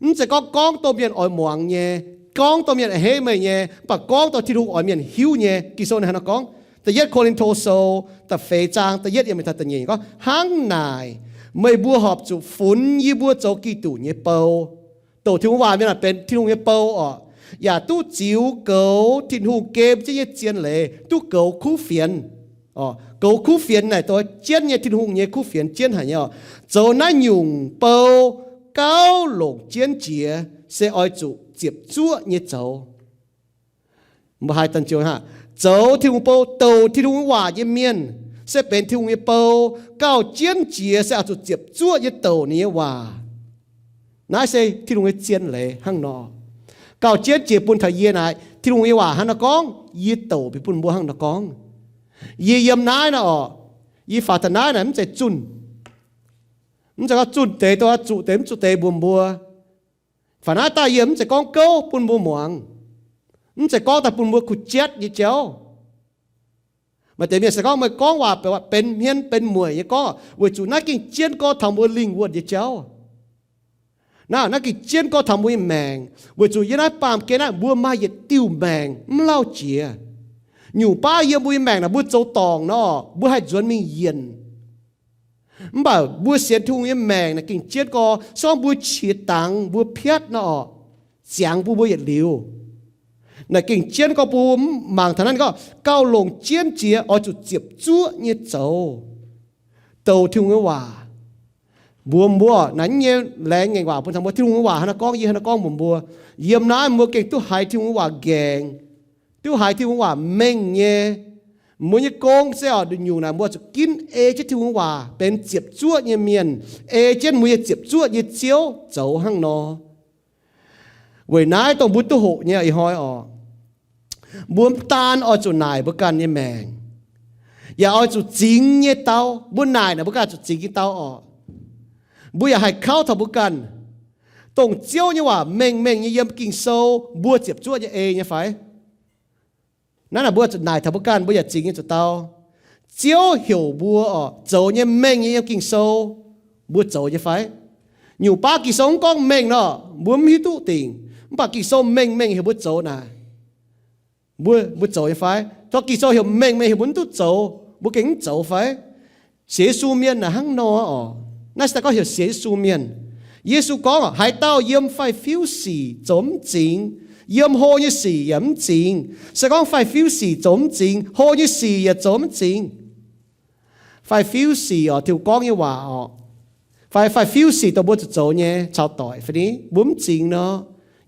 Mv zeiz gorngv gorngv dongh mienh oix muangx nyei, gorngv dongh mienh oix heiv meih nyei, mv baac gorngv dongh Tin-Hungh oix mienh hiuv nyei. Ging-Sou ninh hnangv naaiv gorngv, da'yietv Ko^lin^to Sou da'feix zaang da'yietv yiem taux da'nyeic gorngv, hnangv naaic meih mbuo horpc zuqc funx yie mbuo zoux Giduc nyei bou. Douc Tin-Hungh waac mienh aah, benx Tin-Hungh nyei bou oc, yaac duqv ziux goux Tin-Hungh gem jienv nyei zien leiz, duqv goux kuv fienx. Goux kuv fienx naaic dongh jienv nyei, Tin-Hungh nyei kuv fienx jienv haic nyei oc. Zoux naaiv nyungc bou gauh longc jienv jiex se oix zuqc ziepc zuoqv nyei zoux. Mbuo haiz daaih ziouc, zoux Tin-Hungh bou, douc Tin-Hungh nyei waac nyei mienh se benx Tin-Hungh nyei bou, gauh jienv jiex se oix zuqc ziepc zuoqv nyei douc ninh nyei waac. Naaiv se Tin-Hungh nyei zien leiz hnangv nor. Gauh jienv jiex bun taux yie naaic, Tin-Hungh nyei waac hnangv nor gorngv, yie douc bieqc bun mbuo hnangv nor gorngv. Yie yiem naaiv nor oc, yie faaux taux naaiv naaic mv zeiz zunh, mv zeiz gorngv zunh deix, dongh zuqc deix mv zuqc deix mbuox mbuo. Faaux naaiv daaih yie mv zeiz gorngv gouv bun mbuo muangx, mv zeiz gorngv daaih bun mbuo kuh jatv nyei jauv. Maaih deix mienh se gorngv meih gorngv waac benx hmien benx mueic nyei gorngv, weic zuqc naaiv gengh jienv gorngv taux mbuo lingh wuonh nyei jauv. Naaiv, naaiv gengh jienv gorngv taux mbuo nyei maengc, weic zuqc yiem naaiv baamh gen naaiv mbuo maaih yietc diuh maengc mv lauh jiex. Nyungc baav yiem mbuo nyei maengc naaic mbuo zoux dorngc nor, mbuo haih nzuonx mingh yienh. Mv baac mbuo sienx Tin-Hungh nyei maengc naaic gengh jienv gorngv, se gorngv mbuo qiex dangx mbuo piatv nor, ziangx bun mbuo yietc liuz. Naaic gengh jienv gorngv bun mbuo mangc taux naaiv gorngv gauh longc jienv jiex oix zuqc ziepc zuoqv nyei zoux, douc Tin-Hungh nyei waac. Mbuox mbuo naaic nyei laengz ngaengc waac bun taux mbuo, Tin-Hungh nyei waac hnangv naaiv gorngv, yie hnangv naaiv gorngv mbuox mbuo, yiem naaiv mbuo gengh duqv haiz Tin-Hungh nyei waac nqaengc, duqv haiz Tin-Hungh waac mengh nyei. Mbuo nyei gong se oc, nduqc nyungc naaic mbuo zuqc ginv ei jienv Tin-Hungh nyei waac benx ziepc zuoqv nyei mienh, ei jienv mbuo nyei ziepc zuoqv nyei Ziouv zoux hnangv nor. Weic naaiv dongh mbuo duqv hoqc nyei ih hnoi oc, mbuo mv daan oix zuqc naaic mbuo ganh nyei maengc, yaac oix zuqc zingx nyei dau. Mbuo naaic naaic mbuo ganh zuqc zingx nyei dau oc. Mbuo yaac haih kauv taux mbuo ganh, dongh Ziouv nyei waac mengh mengh nyei yiem Ging-Sou mbuo ziepc zuoqv nyei ei nyei fai? Naaiv naaic mbuo zuqc naaic taux mbuo ganh, mbuo yaac zingx nyei zuqc dau. Ziouv heuc mbuo oc zoux nyei mengh nyei yiem Ging-Sou, mbuo zoux nyei fai? Nyungc baav Ging-Sou mv gorngv mengh nor, mbuo mv hiuv duqv dingc. Mv baac Ging-Sou mengh mengh heuc mbuo zoux naaic, mbuo, mbuo zoux nyei fai? Tov Ging-Sou heuc mengh mengh heuc mbuo mv duqv zoux, mbuo gengh mv zoux fai? Sienx Yesu mienh naaic hnangv nor oc. Naaiv se daaih gorngv heuc sienx Yesu mienh. Yesu gorngv, haaix dauh yiem fai-fiuv sic zoux mv zingx, yiem hlo nyei sic yaac mv zingx. Se gorngv fai-fiuv sic zoux mv zingx, hlo nyei sic yaac zoux mv zingx. Fai-fiuv sic oc, Tin-Hungh gorngv nyei waac oc, fai fai-fiuv sic dongh mbuo zuqc zoux nyei caux doic fai ni, mbuo mv zingx nor,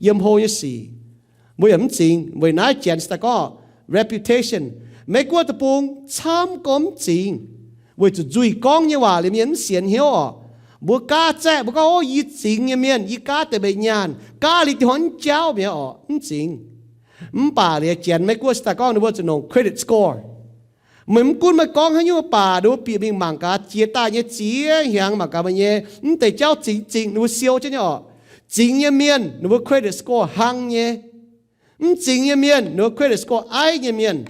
yiem hlo nyei sic mbuo yaac mv zingx. Weic naaiv janx se daaih gorngv reputation. Meiv Guoqv deic-bung camv gorngv mv zingx, weic zuqc nzuih gorngv nyei waac liuz mienh mv sienx hnyouv oc. Mbuo gaav zaeqv mbuo gorngv, ov, yie zingx nyei mienh, yie gaav deix mbenc nyaanh, gaav liuz diuh hnoi mv jauv mi'aqv oc, mv zingx. Mv baac liuz janx Meiv Guoqv se daaih gorngv ninh mbuo zuqc nongc credit score. Meih mv gunv meih gorngv haaix nyungc baac ninh mbuo bieqc mingh mangc gaax jiex daaih nyei ziex hnyangx, mangc gaax meih nyei mv deix jauv zingx zingx, ninh mbuo siou jienv nyei oc. Zingx nyei mienh ninh mbuo credit score hlang nyei. Mv zingx nyei mienh, ninh mbuo credit score aiv nyei mienh.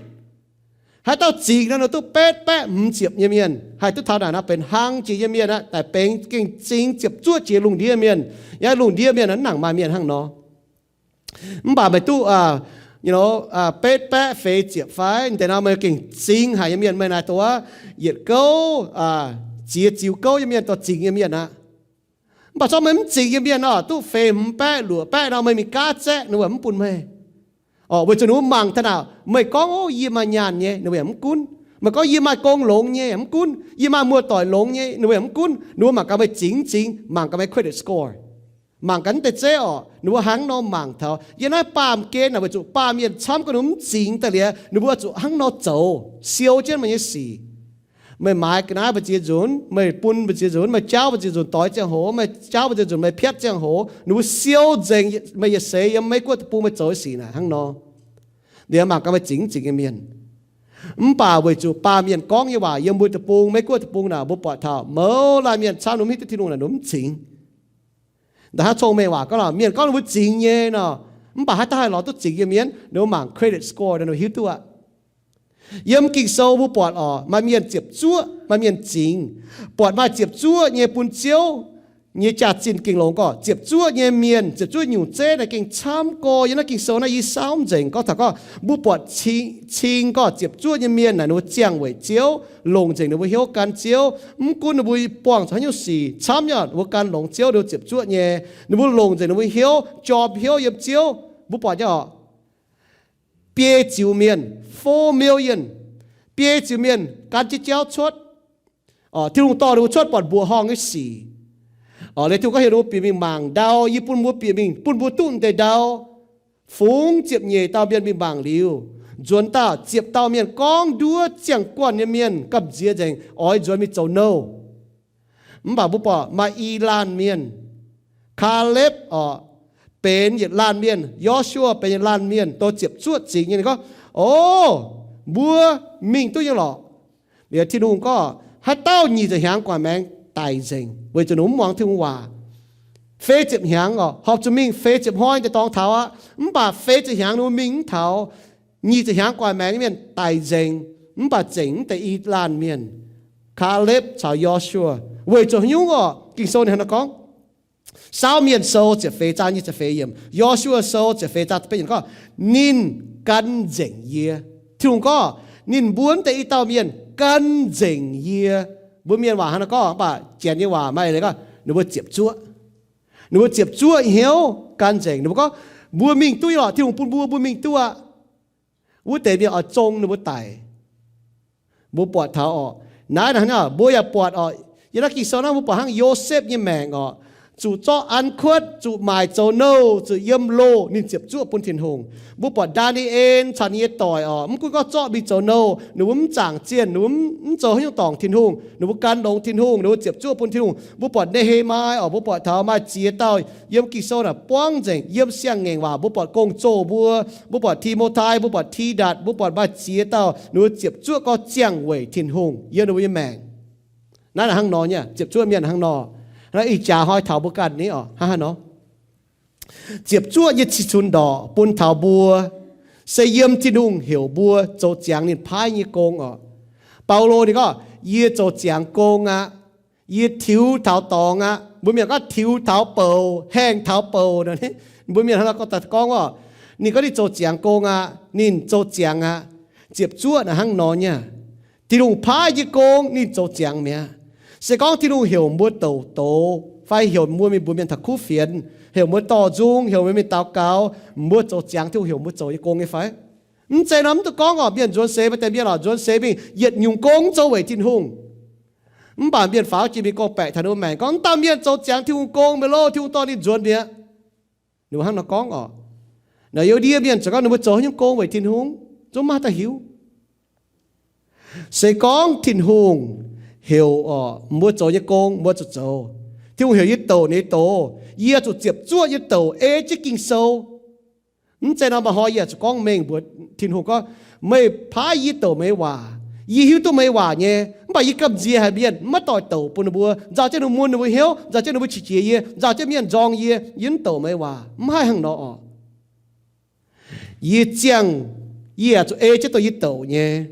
Haaix dauh zingx nor, ninh duqv betv baeqv hmz ziepc nyei mienh. Haih duqv taux naaic nor, benx hlang jiex nyei mienh aqv, daaih benx gengh zingx ziepc zuoqv jiex lungh ndiev mienh. Yaac lungh ndiev mienh mv nangc maaih mienh hnangv nor. Mv baac meih duqv betv baeqv feix ziepc fai, deix nor meih gengh zingx haic nyei mienh, meih naaic dongh wuov yietc gouv, ziex ziux gouv nyei mienh, dorh zingx nyei mienh aqv. Mv baac zorqv meih mv zingx nyei mienh nor, duqv feix hmz baeqv luoqc baeqv nor, meih mingh gaav zaeqv, ninh mbuo mv bun meih. Weic zuqc ninh mbuo mangc taux naaic, meih gorngv, Ov, yie maaih nyaanh nyei, ninh mbuo yaac mv gunv. Meih gorngv, Yie maaih gong longx nyei, yaac mv gunv. Yie maaih muoz-doic longx nyei, ninh mbuo yaac mv gunv. Ninh mbuo mangc gaax meih zingx mv zingx, mangc gaax meih credit score. Mangc gaax naaiv deix zeiv orqc, ninh mbuo hnangv nor mangc taux. Yiem naaiv baamh gen naaic, weic zuqc baamh mienh camv gorngv ninh mbuo mv zingx daaih liuz, ninh mbuo zuqc hnangv nor zoux, siou jienv meih nyei sic. Meih maaiz ga'naaiv mbu'ziex nzunc, meih bun mbu'ziex nzunc, meih jaauv mbu'ziex nzunc doix ziangh hoc, meih jaauv mbu'ziex nzunc meih piatv ziangh hoc, ninh mbuo siou nzengc meih yietc seix yiem Meiv Guoqv deic-bung meih zoux nyei sic naaic hnangv nor. Liuz mangc gaax meih zingx mv zingx nyei mienh. Mv baac weic zuqc baamh mienh gorngv nyei waac yiem mbuo deic-bung, Meiv Guoqv deic-bung naaic, mbuo buatc taux mouz laanh mienh camv, ninh mbuo mv hiuv duqv Tin-Hungh naaic, ninh mbuo mv zingx. Da'hnangv cong-mengh waac gorngv nor, mienh gorngv ninh mbuo zingx nyei nor, mv baac haaix dauh haih lorz duqv zingx nyei mienh, ninh mbuo mangc credit score nor, ninh mbuo hiuv duqv aqv. Yiem Ging-Sou mbuo buatc orqc, maaih mienh ziepc zuoqv, maaih mienh zingx. Buatc maaih ziepc zuoqv nyei bun Ziouv nyei jaax-zinh gengh longx gorqv, ziepc zuoqv nyei mienh, ziepc zuoqv nyungc zeiv naaic gengh camv gorx. Yiem naaiv Ging-Sou naaiv yie saauv nzengc gorngv taux gorngv mbuo buatc cing gorngv ziepc zuoqv nyei mienh naaic ninh mbuo ziangh weic Ziouv, longc nzengc ninh mbuo hnyouv gan Ziouv. Mv gunv ninh mbuo buangh zuqc haaix nyungc sic, camv nyei ninh mbuo gan longx Ziouv, ninh mbuo ziepc zuoqv nyei. Ninh mbuo longc nzengc ninh mbuo hnyouv, jorm hnyouv yiem Ziouv. Mbuo buatc nyei orqc, biei ziux mienh, four million, biei ziux mienh gan jienv jauv cuotv. Tin-Hungh dorh ninh mbuo cuotv buatc mbuoqc horngh nyei sic. Liuz Tin-Hungh gorngv heuc ninh mbuo bieqc mingh mangc ndau, yie bun mbuo bieqc mingh, bun mbuo duqv deix ndau. Fungx ziepc nyeic dauh mienh mingh mangc liuz, nzuonx daaih ziepc dauh mienh gorngv nduov ziangh guanh nyei mienh gamh nziex nzengc, oix nzuonx mingh zoux nouh. Mv baac mbuo buatc maaih i laanh mienh, Kaalepv orqc, benx yietc laanh mienh, Yo^su^waa benx yietc laanh mienh, dongh ziepc zuoqv zingx nyei. Ninh gorngv, O, mbuo mingh duqv nyei lorqc. Liuz Tin-Hungh gorngv, Haaix dauh nyic ziepc hnyangx gu'nguaaic maengx daic nzengc, weic zuqc ninh mv muangx Tin-Hungh waac. Feix ziepc hnyangx orqc, horpc zuqc mingh feix ziepc hnoi daaih dorngx taux aqv. Mv baac feix ziepc hnyangx ninh mbuo mingh mv taux, nyic ziepc hnyangx gu'nguaaic maengx mienh daic nzengc, mv baac zengc mv deix i laanh mienh, Kaalepv caux Yo^su^waa. Weic zuqc haaix nyungc orqc? Ging-Sou ninh hnangv naaiv gorngv, Saauv Mienh Sou ziepc feix zaang nyic ziepc feix yiemc, Yo^su^waa Sou ziepc feix zaang da'betv yiemc gorngv, Ninh gan nzengc yie. Tin-Hungh gorngv ninh mbuo mv deix i dauh mienh gan nzengc yie. Mbuo mienh waac hnangv naaiv gorngv, mv baac Janx nyei waac maaih leiz gorngv ninh mbuo ziepc zuoqv. Ninh mbuo ziepc zuoqv hnyouv gan nzengc. Ninh mbuo gorngv, Mbuo mingh duqv nyei lorqc. Tin-Hungh bun mbuo, mbuo mingh duqv aqv. Wuov deix mienh oix zong ninh mbuo daic. Mbuo buatc taux orqc, naaiv naaic hnangv naaiv, mbuo yaac buatc orqc, yiem naaiv Ging-Sou naaiv mbuo buatc hnangv Yosepv nyei maengc orqc, zuqc zorqv an kuotv, zuqc maaic zoux nouh, zuqc yiem loh, ninh ziepc zuoqv bun Tin-Hungh. Mbuo buatc Ndaa^ni^en caux ninh nyei doic orqc, mv gunv gorngv zorqv mingh zoux nouh, ninh mbuo mv zaangc zienh, ninh mbuo mv zoux haaix nyungc dorngc Tin-Hungh, ninh mbuo gan longx Tin-Hungh, ninh mbuo ziepc zuoqv bun Tin-Hungh. Mbuo buatc Ne^he^mai orqc, mbuo buatc taux maaih ziex dauh yiem Ging-Sou naaic buangv nzengc, yiem siang-ngaengc waac mbuo buatc gong-zoh mbuo, mbuo buatc Ti^mo^tai, mbuo buatc Ti^ndatc, mbuo buatc maaih ziex dauh ninh mbuo ziepc zuoqv gorngv ziangh weic Tin-Hungh yiem ninh mbuo nyei maengc. Naaiv naaic hnangv nor nyei, ziepc zuoqv mienh hnangv nor. Naaiv ih jaax hnoi taux mbuo ganh ni orqc, hnangv haaix nor. Ziepc zuoqv nyei cih cunx ndorqc bun taux mbuo, se yiem Tin-Hungh heuc mbuo zoux ziangx ninh paaiv nyei gong orqc. Baulo ninh gorngv, Yie zoux ziangx gong aqv. Yie tiux taux dorngx aqv. Mbuo mienh gorngv tiux taux bouc, haengh taux bouc. Mbuo mienh hnangv naaiv gorngv, gorngv orqc, ninh gorngv ninh zoux ziangx gong aqv, ninh zoux ziangx aqv. Ziepc zuoqv naaic hnangv nor nyei. Tin-Hungh paaiv nyei gong ninh zoux ziangx mi'aqv. Se gorngv Tin-Hungh heuc mbuo douc douz fai heuc mbuo mingh mbuox mienh taux kuv fienx, heuc mbuo dorh nzung, heuc mbuo mingh daux gaux, mbuo zoux ziangx Tin-Hungh heuc mbuo zoux nyei gong nyei fai? Mv zeiz nor, mv duqv gorngv orqc, mienh nzuonx seix maaih deix mienh orqc, nzuonx seix mingh yietc nyungc gong zoux weic Tin-Hungh. Mv baac mienh faaux jiex mingh gorngv-baeqc taux ninh mbuo maengc gorngv, Mv dauh mienh zoux ziangx Tin-Hungh gong mi'aqv loh, Tin-Hungh dorh ninh nzuonx mi'aqv. Ninh mbuo hnangv nor gorngv orqc. Naaic youz ndie mienh ziouc gorngv ninh mbuo zoux haaix nyungc gong weic Tin-Hungh, zungv maiv maaih dauh hiuv. Se gorngv Tin-Hungh heuc orqc, mbuo zoux nyei gong mbuo zuqc zoux. Tin-Hungh heuc yie douc ninh nyei douz, yie zuqc ziepc zuoqv yie douc ei jienv Ging-Sou. Mv zeiz nor, maaih hnoi yie zuqc gorngv mengh mbuox Tin-Hungh gorngv, Meih paaiv yie douc meih nyei waac. Yie hiuv duqv meih nyei waac nyei, mv baac yie gamh nziex haic mienh, maiv doix douc bun ninh mbuo, nzauh jienv ninh mbuo mun ninh mbuo hnyouv, nzauh jienv ninh mbuo qiex jiez yie, nzauh jienv mienh nzorng yie, yie mv douc meih nyei waac. Mv haih hnangv nor orqc. Yie ziangh, yie yaac zuqc ei jienv dongh yie douc nyei.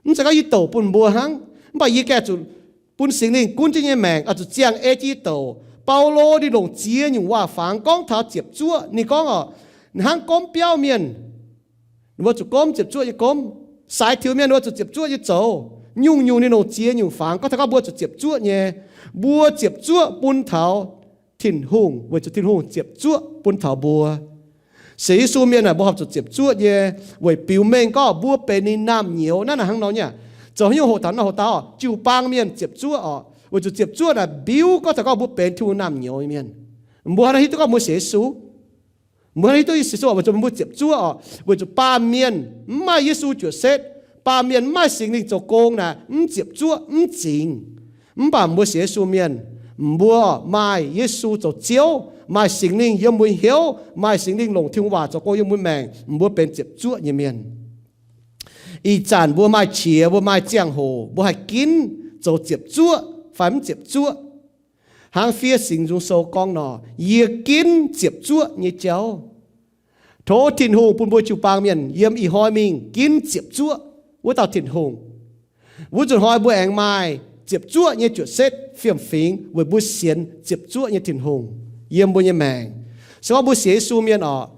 Mv zeiz gorngv yie douc bun mbuo hnangv, mv baac yie gengh zuqc bun Singx Lingh gunv jienv nyei maengc oix zuqc ziangh ei jienv yie douc. Baulo ninh longc ziex nyungc waac-fangx gorngv taux ziepc zuoqv. Ninh gorngv oc, hnangv gomv biauv mienh, ninh mbuo zuqc gomv ziepc zuoqv nyei gomv. Saaix tiux mienh ninh mbuo zuqc ziepc zuoqv nyei zoux. Nyungc-nyungc ninh longc ziex nyungc fangx gorngv taux gorngv mbuo zuqc ziepc zuoqv nyei. Mbuo ziepc zuoqv bun taux Tin-Hungh weic zuqc Tin-Hungh ziepc zuoqv bun taux mbuo. Sienx Yesu mienh aah, mbuo horpc zuqc ziepc zuoqv nyei weic biux mengh gorngv mbuo benx ninh naamh nyouz. Naaiv naaic hnangv nor nyei. Zoux haaix nyungc hoqc taux naaiv hoqc dauh, jiu-baang mienh ziepc zuoqv oc, weic zuqc ziepc zuoqv naaic mbiuv gorngv taux gorngv mbuo benx Tin-Hungh naamh nyouz nyei mienh. Mbuo hnangv naaiv hiuv duqv gorngv mbuo sienx Yesu. Mbuo hnangv hiuv duqv Yesu weic zuqc mbuo ziepc zuoqv oc, weic zuqc baamh mienh mv maaih Yesu juoqc setv, baamh mienh mv maaih Singx Lingh zoux gong naaic, mv ziepc zuoqv mv zingx. Mv baac mbuo sienx Yesu mienh, mbuo maaih Yesu zoux Ziouv, maaih Singx Lingh yiem mbuo hnyouv, maaih Singx Lingh longc Tin-Hungh waac zoux gong yiem mbuo maengc, mbuo benx ziepc zuoqv nyei mienh. Ih zanc mbuo maaih qiex, mbuo maaih ziangh hoc, mbuo haih ginv zoux ziepc zuoqv fai mv ziepc zuoqv. Hnangv Fiev Singx Nzung Sou gorngv nor, yie ginv ziepc zuoqv nyei jauv. Tov Tin-Hungh bun mbuo jiu-baang mienh yiem ih hnoi mingh ginv ziepc zuoqv wuov dauh Tin-Hungh. Wuov nzunc hnoi mbuo aengx maaih ziepc zuoqv nyei juoqc setv fiem-fingx weic mbuo sienx ziepc zuoqv nyei Tin-Hungh yiem mbuo nyei maengc. Se gorngv mbuo sienx Yesu mienh oc,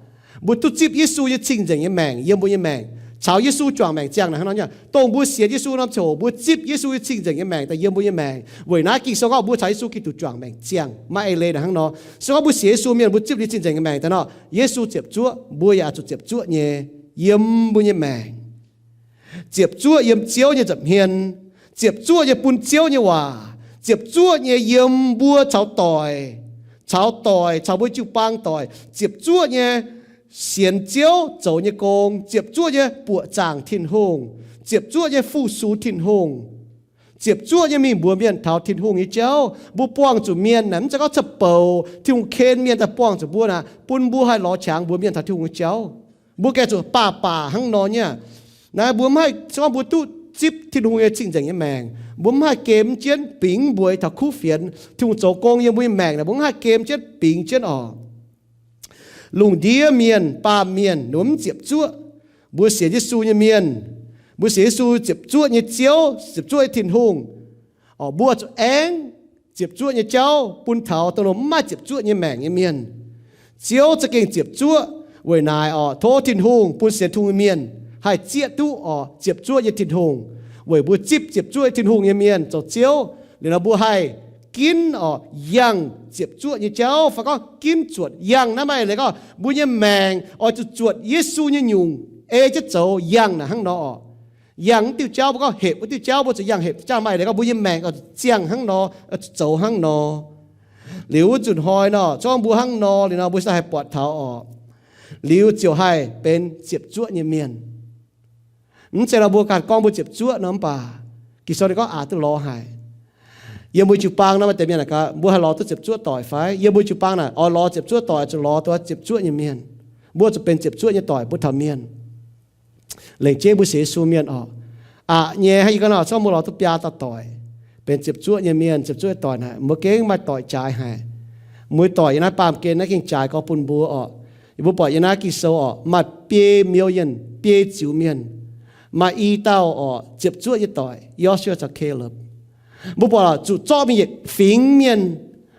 mbuo duqv zipv Yesu nyei cing-nzengc nyei maengc yiem mbuo nyei maengc. Caux Yesu juangc maengc ziangh naaic hnangv nor nyei. Dongh mbuo sienx Yesu norm ziangh hoc mbuo zipv Yesu nyei cing-nzengc nyei maengc daaih yiem mbuo nyei maengc. Weic naaiv Ging-Sou gorngv mbuo caux Yesu Giduc juangc maengc ziangh, maaih eix leiz naaic hnangv nor. Se gorngv mbuo sienx Yesu mienh mbuo zipv liuz cing-nzengc nyei maengc daaih nor, Yesu ziepc zuoqv, mbuo yaac zuqc ziepc zuoqv nyei yiem mbuo nyei maengc. Ziepc zuoqv yiem Ziouv nyei nza'hmien, ziepc zuoqv nyei bun Ziouv nyei waac, ziepc zuoqv nyei yiem mbuo caux doic, caux doic, caux mbuo jiu-baang doic, ziepc zuoqv nyei sienx Ziouv zoux nyei gong, ziepc zuoqv nyei buoqc zaangc Tin-Hungh, ziepc zuoqv nyei fu-sux Tin-Hungh, ziepc zuoqv nyei mingh mbuox mienh taux Tin-Hungh nyei jauv. Mbuo buangh zuqc mienh naaic mv zeiz gorngv cuotv bouc, Tin-Hungh ken mienh daaih buangh zuqc mbuo naaic, bun mbuo haih lorz qangx mbuox mienh taux Tin-Hungh nyei jauv. Mbuo gengh zuqc baac baac hnangv nor nyei. Naaiv mbuo mv haih, se gorngv mbuo duqv zipv Tin-Hungh nyei cing-nzengc nyei maengc, mbuo mv haih gemx jienv bingx mbueix taux kuv fienx. Tin-Hungh zoux gong yiem mbuo nyei maengc naaic, mbuo mv haih gemx jienv bingx jienv oc. Lungh ndiev mienh, baamh mienh, ninh mbuo mv ziepc zuoqv. Mbuo sienx Yesu nyei mienh, mbuo sienx Yesu ziepc zuoqv nyei Ziouv, ziepc zuoqv nyei Tin-Hungh, mbuo zuqc aengv ziepc zuoqv nyei jauv bun taux dongh mv maaih ziepc zuoqv nyei maengc nyei mienh. Ziouv za'gengh ziepc zuoqv. Weic naaiv oc, tov Tin-Hungh bun sienx Tin-Hungh nyei mienh haih zieqv duqv oc ziepc zuoqv nyei Tin-Hungh, weic mbuo zipv ziepc zuoqv nyei Tin-Hungh nyei mienh zoux Ziouv. Liuz nor mbuo haih ginv oc yangh ziepc zuoqv nyei jauv, fai gorngv ginv zuotc yangh. Naaiv maaih eix leiz gorngv mbuo nyei maengc oix zuqc zuotc Yesu nyei nyungc ei jienv zoux yangh naaic hnangv nor oc. Yangh wuov diuh jauv, mbuo gorngv hepc wuov diuh jauv, mbuo zuqc yangh hepc jauv. Maaih eix leiz gorngv mbuo nyei maengc oix zuqc ziangh hnangv nor, oix zuqc zoux hnangv nor. Liuz wuov nzunc hnoi nor, se gorngv mbuo hnangv nor liuz nor, mbuo se haih buatc taux oc, liuz ziouc haih benx ziepc zuoqv nyei mienh. Mv zeiz nor mbuo ganh gorngv mbuo ziepc zuoqv nor, mv baac Ging-Sou ninh gorngv aqc duqv lorz haic. Yiem mbuo jiu-baang nor maaih deix mienh naaic gaax, mbuo haih lorz duqv ziepc zuoqv doic fai? Yiem mbuo jiu-baang naaic oix lorz ziepc zuoqv doic, zuqc lorz duqv ziepc zuoqv nyei mienh. Mbuo zuqc benx ziepc zuoqv nyei doic bun taux mienh. Lengc jeiv mbuo sienx Yesu mienh oc, aqc nyei hnangv yie gorngv nor, se gorngv mbuo lorz duqv biaa dauh doic, benx ziepc zuoqv nyei mienh, ziepc zuoqv nyei doic naaic, mbuo gengh maaih doic jaaix haic. Mueiz doic yiem naaiv baamh gen naaiv gengh jaaix gorx bun mbuo oc. Yie mbuo buatc yiem naaiv Ging-Sou oc, maaih biei million, biei ziux mienh, maaih i dauh oc ziepc zuoqv nyei doic, Joshua caux Caleb. Mbuo buatc zuqc zorqv mingh yietc fingx mienh,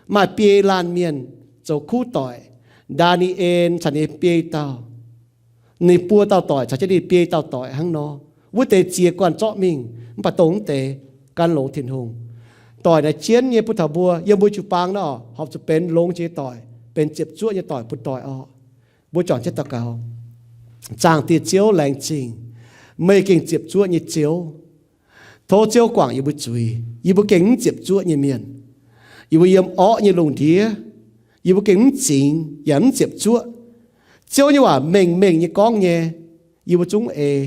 maaih biei laanh mienh zoux kuv doic. Ndaa^ni^en caux ninh biei dauh, ninh buo dauh doic caux jienv ninh biei dauh doic hnangv nor. Wuov deix ziex guanh zorqv mingh, mv baac dongh wuov deix gan longx Tin-Hungh. Doic naaiv jienv nyei bun taux mbuo, yiem mbuo jiu-baang nor, horpc zuqc benx longx jiex doic, benx ziepc zuoqv nyei doic bun doic oc. Mbuo juangc jienv daux gaux. Zaangc Diex Ziouv laengz zingh, meih gengh ziepc zuoqv nyei Ziouv. Tov Ziouv guangc yie mbuo zuiz. Yie mbuo gengh mv ziepc zuoqv nyei mienh. Yie mbuo yiem orqv nyei lungh ndiev, yie mbuo gengh mv zingx yaac mv ziepc zuoqv. Ziouv nyei waac mengh mengh nyei gorngv nyei, yie mbuo zungv ei.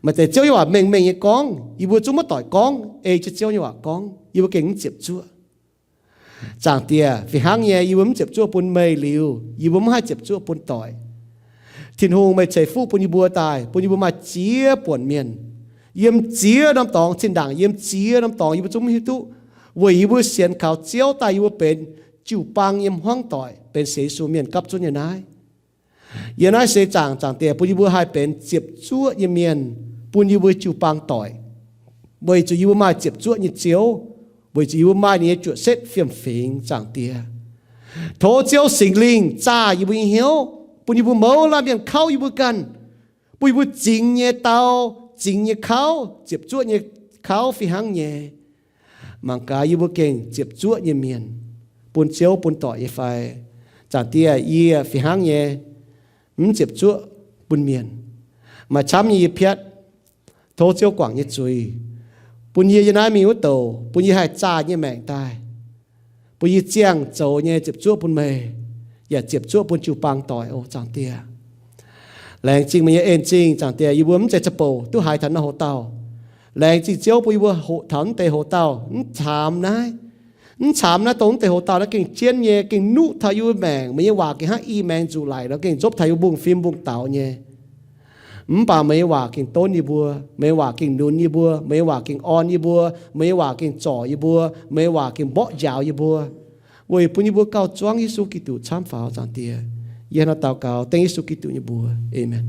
Maaih deix Ziouv nyei waac mengh mengh nyei gorngv, yie mbuo zungv maiv doic gorngv, ei jienv Ziouv nyei waac gorngv, yie mbuo gengh mv ziepc zuoqv. Zaangc Diex, fih hnangv nyei, yie mbuo mv ziepc zuoqv bun meih liuz, yie mbuo mv haih ziepc zuoqv bun doic. Tin-Hungh, meih ceix fuqv bun yie mbuo daaih, bun yie mbuo maaih ziex buonc mienh, yiem ziex norm dorngx, zinh ndaangc yiem ziex norm dorngx yie mbuo zungv mv hiuv duqv, weic yie mbuo sienx kaux Ziouv daaih yie mbuo benx jiu-baang nyei hmuangv doic, benx sienx Yesu mienh gapv zunv nyei naaiv. Yie naaiv seix zaangc, Zaangc Diex, bun yie mbuo haih benx ziepc zuoqv nyei mienh bun yie mbuo jiu-baang doic, weic zuqc yie mbuo maaih ziepc zuoqv nyei Ziouv, weic zuqc yie mbuo maaih ninh nyei juoqc setv fiem-fingx, Zaangc Diex. Tov Ziouv Singx Lingh zaah yie mbuo nyei hnyouv, bun yie mbuo mouz laanh mienh kauv yie mbuo ganh, bun yie mbuo zingx nyei dau, zingx nyei kauv, ziepc zuoqv nyei kauv fih hnangv nyei. Mangc gaax yie mbuo gengh ziepc zuoqv nyei mienh bun Ziouv bun doic nyei fai? Zaangc Diex, yie fih hnangv nyei mv ziepc zuoqv bun mienh. Maaih camv nyei yie piatv. Tov Ziouv guangc nyei zuiz bun yie yiem naaiv mingh wuov douc, bun yie haih zaah nyei maengc daaih, bun yie ziangh zoux nyei ziepc zuoqv bun meih, yaac ziepc zuoqv bun jiu-baang doic oc, Zaangc Diex. Laengz zingh meih nyei en-zingh, Zaangc Diex. Yie mbuo mv zeiz za'bouc duqv haiz taux naaiv hoc-dauh. Laengz zingh Ziouv bun yie mbuo hoqc taux mv deix hoc-dauh, mv caamx naaiv, mv caamx naaiv dongh mv deix hoc-dauh naaiv gengh jienv nyei, gengh nuqv taux yie mbuo maengc. Meih nyei waac gengh hnangv i maengx nzuqc laic nor, gengh nzopv taux yie mbuo mbungv-fim mbungv-daux nyei. Mv baac meih nyei waac gengh donv yie mbuo, meih nyei waac gengh nunz yie mbuo, meih nyei waac gengh orn yie mbuo, meih nyei waac gengh zorc yie mbuo, meih nyei waac gengh mborqv njaaux yie mbuo, weic bun yie mbuo gauh zuangv Yesu Giduc camv faaux, Zaangc Diex. Yie hnangv naaiv daux gaux dengv Yesu Giduc nyei mbuox. Aamen.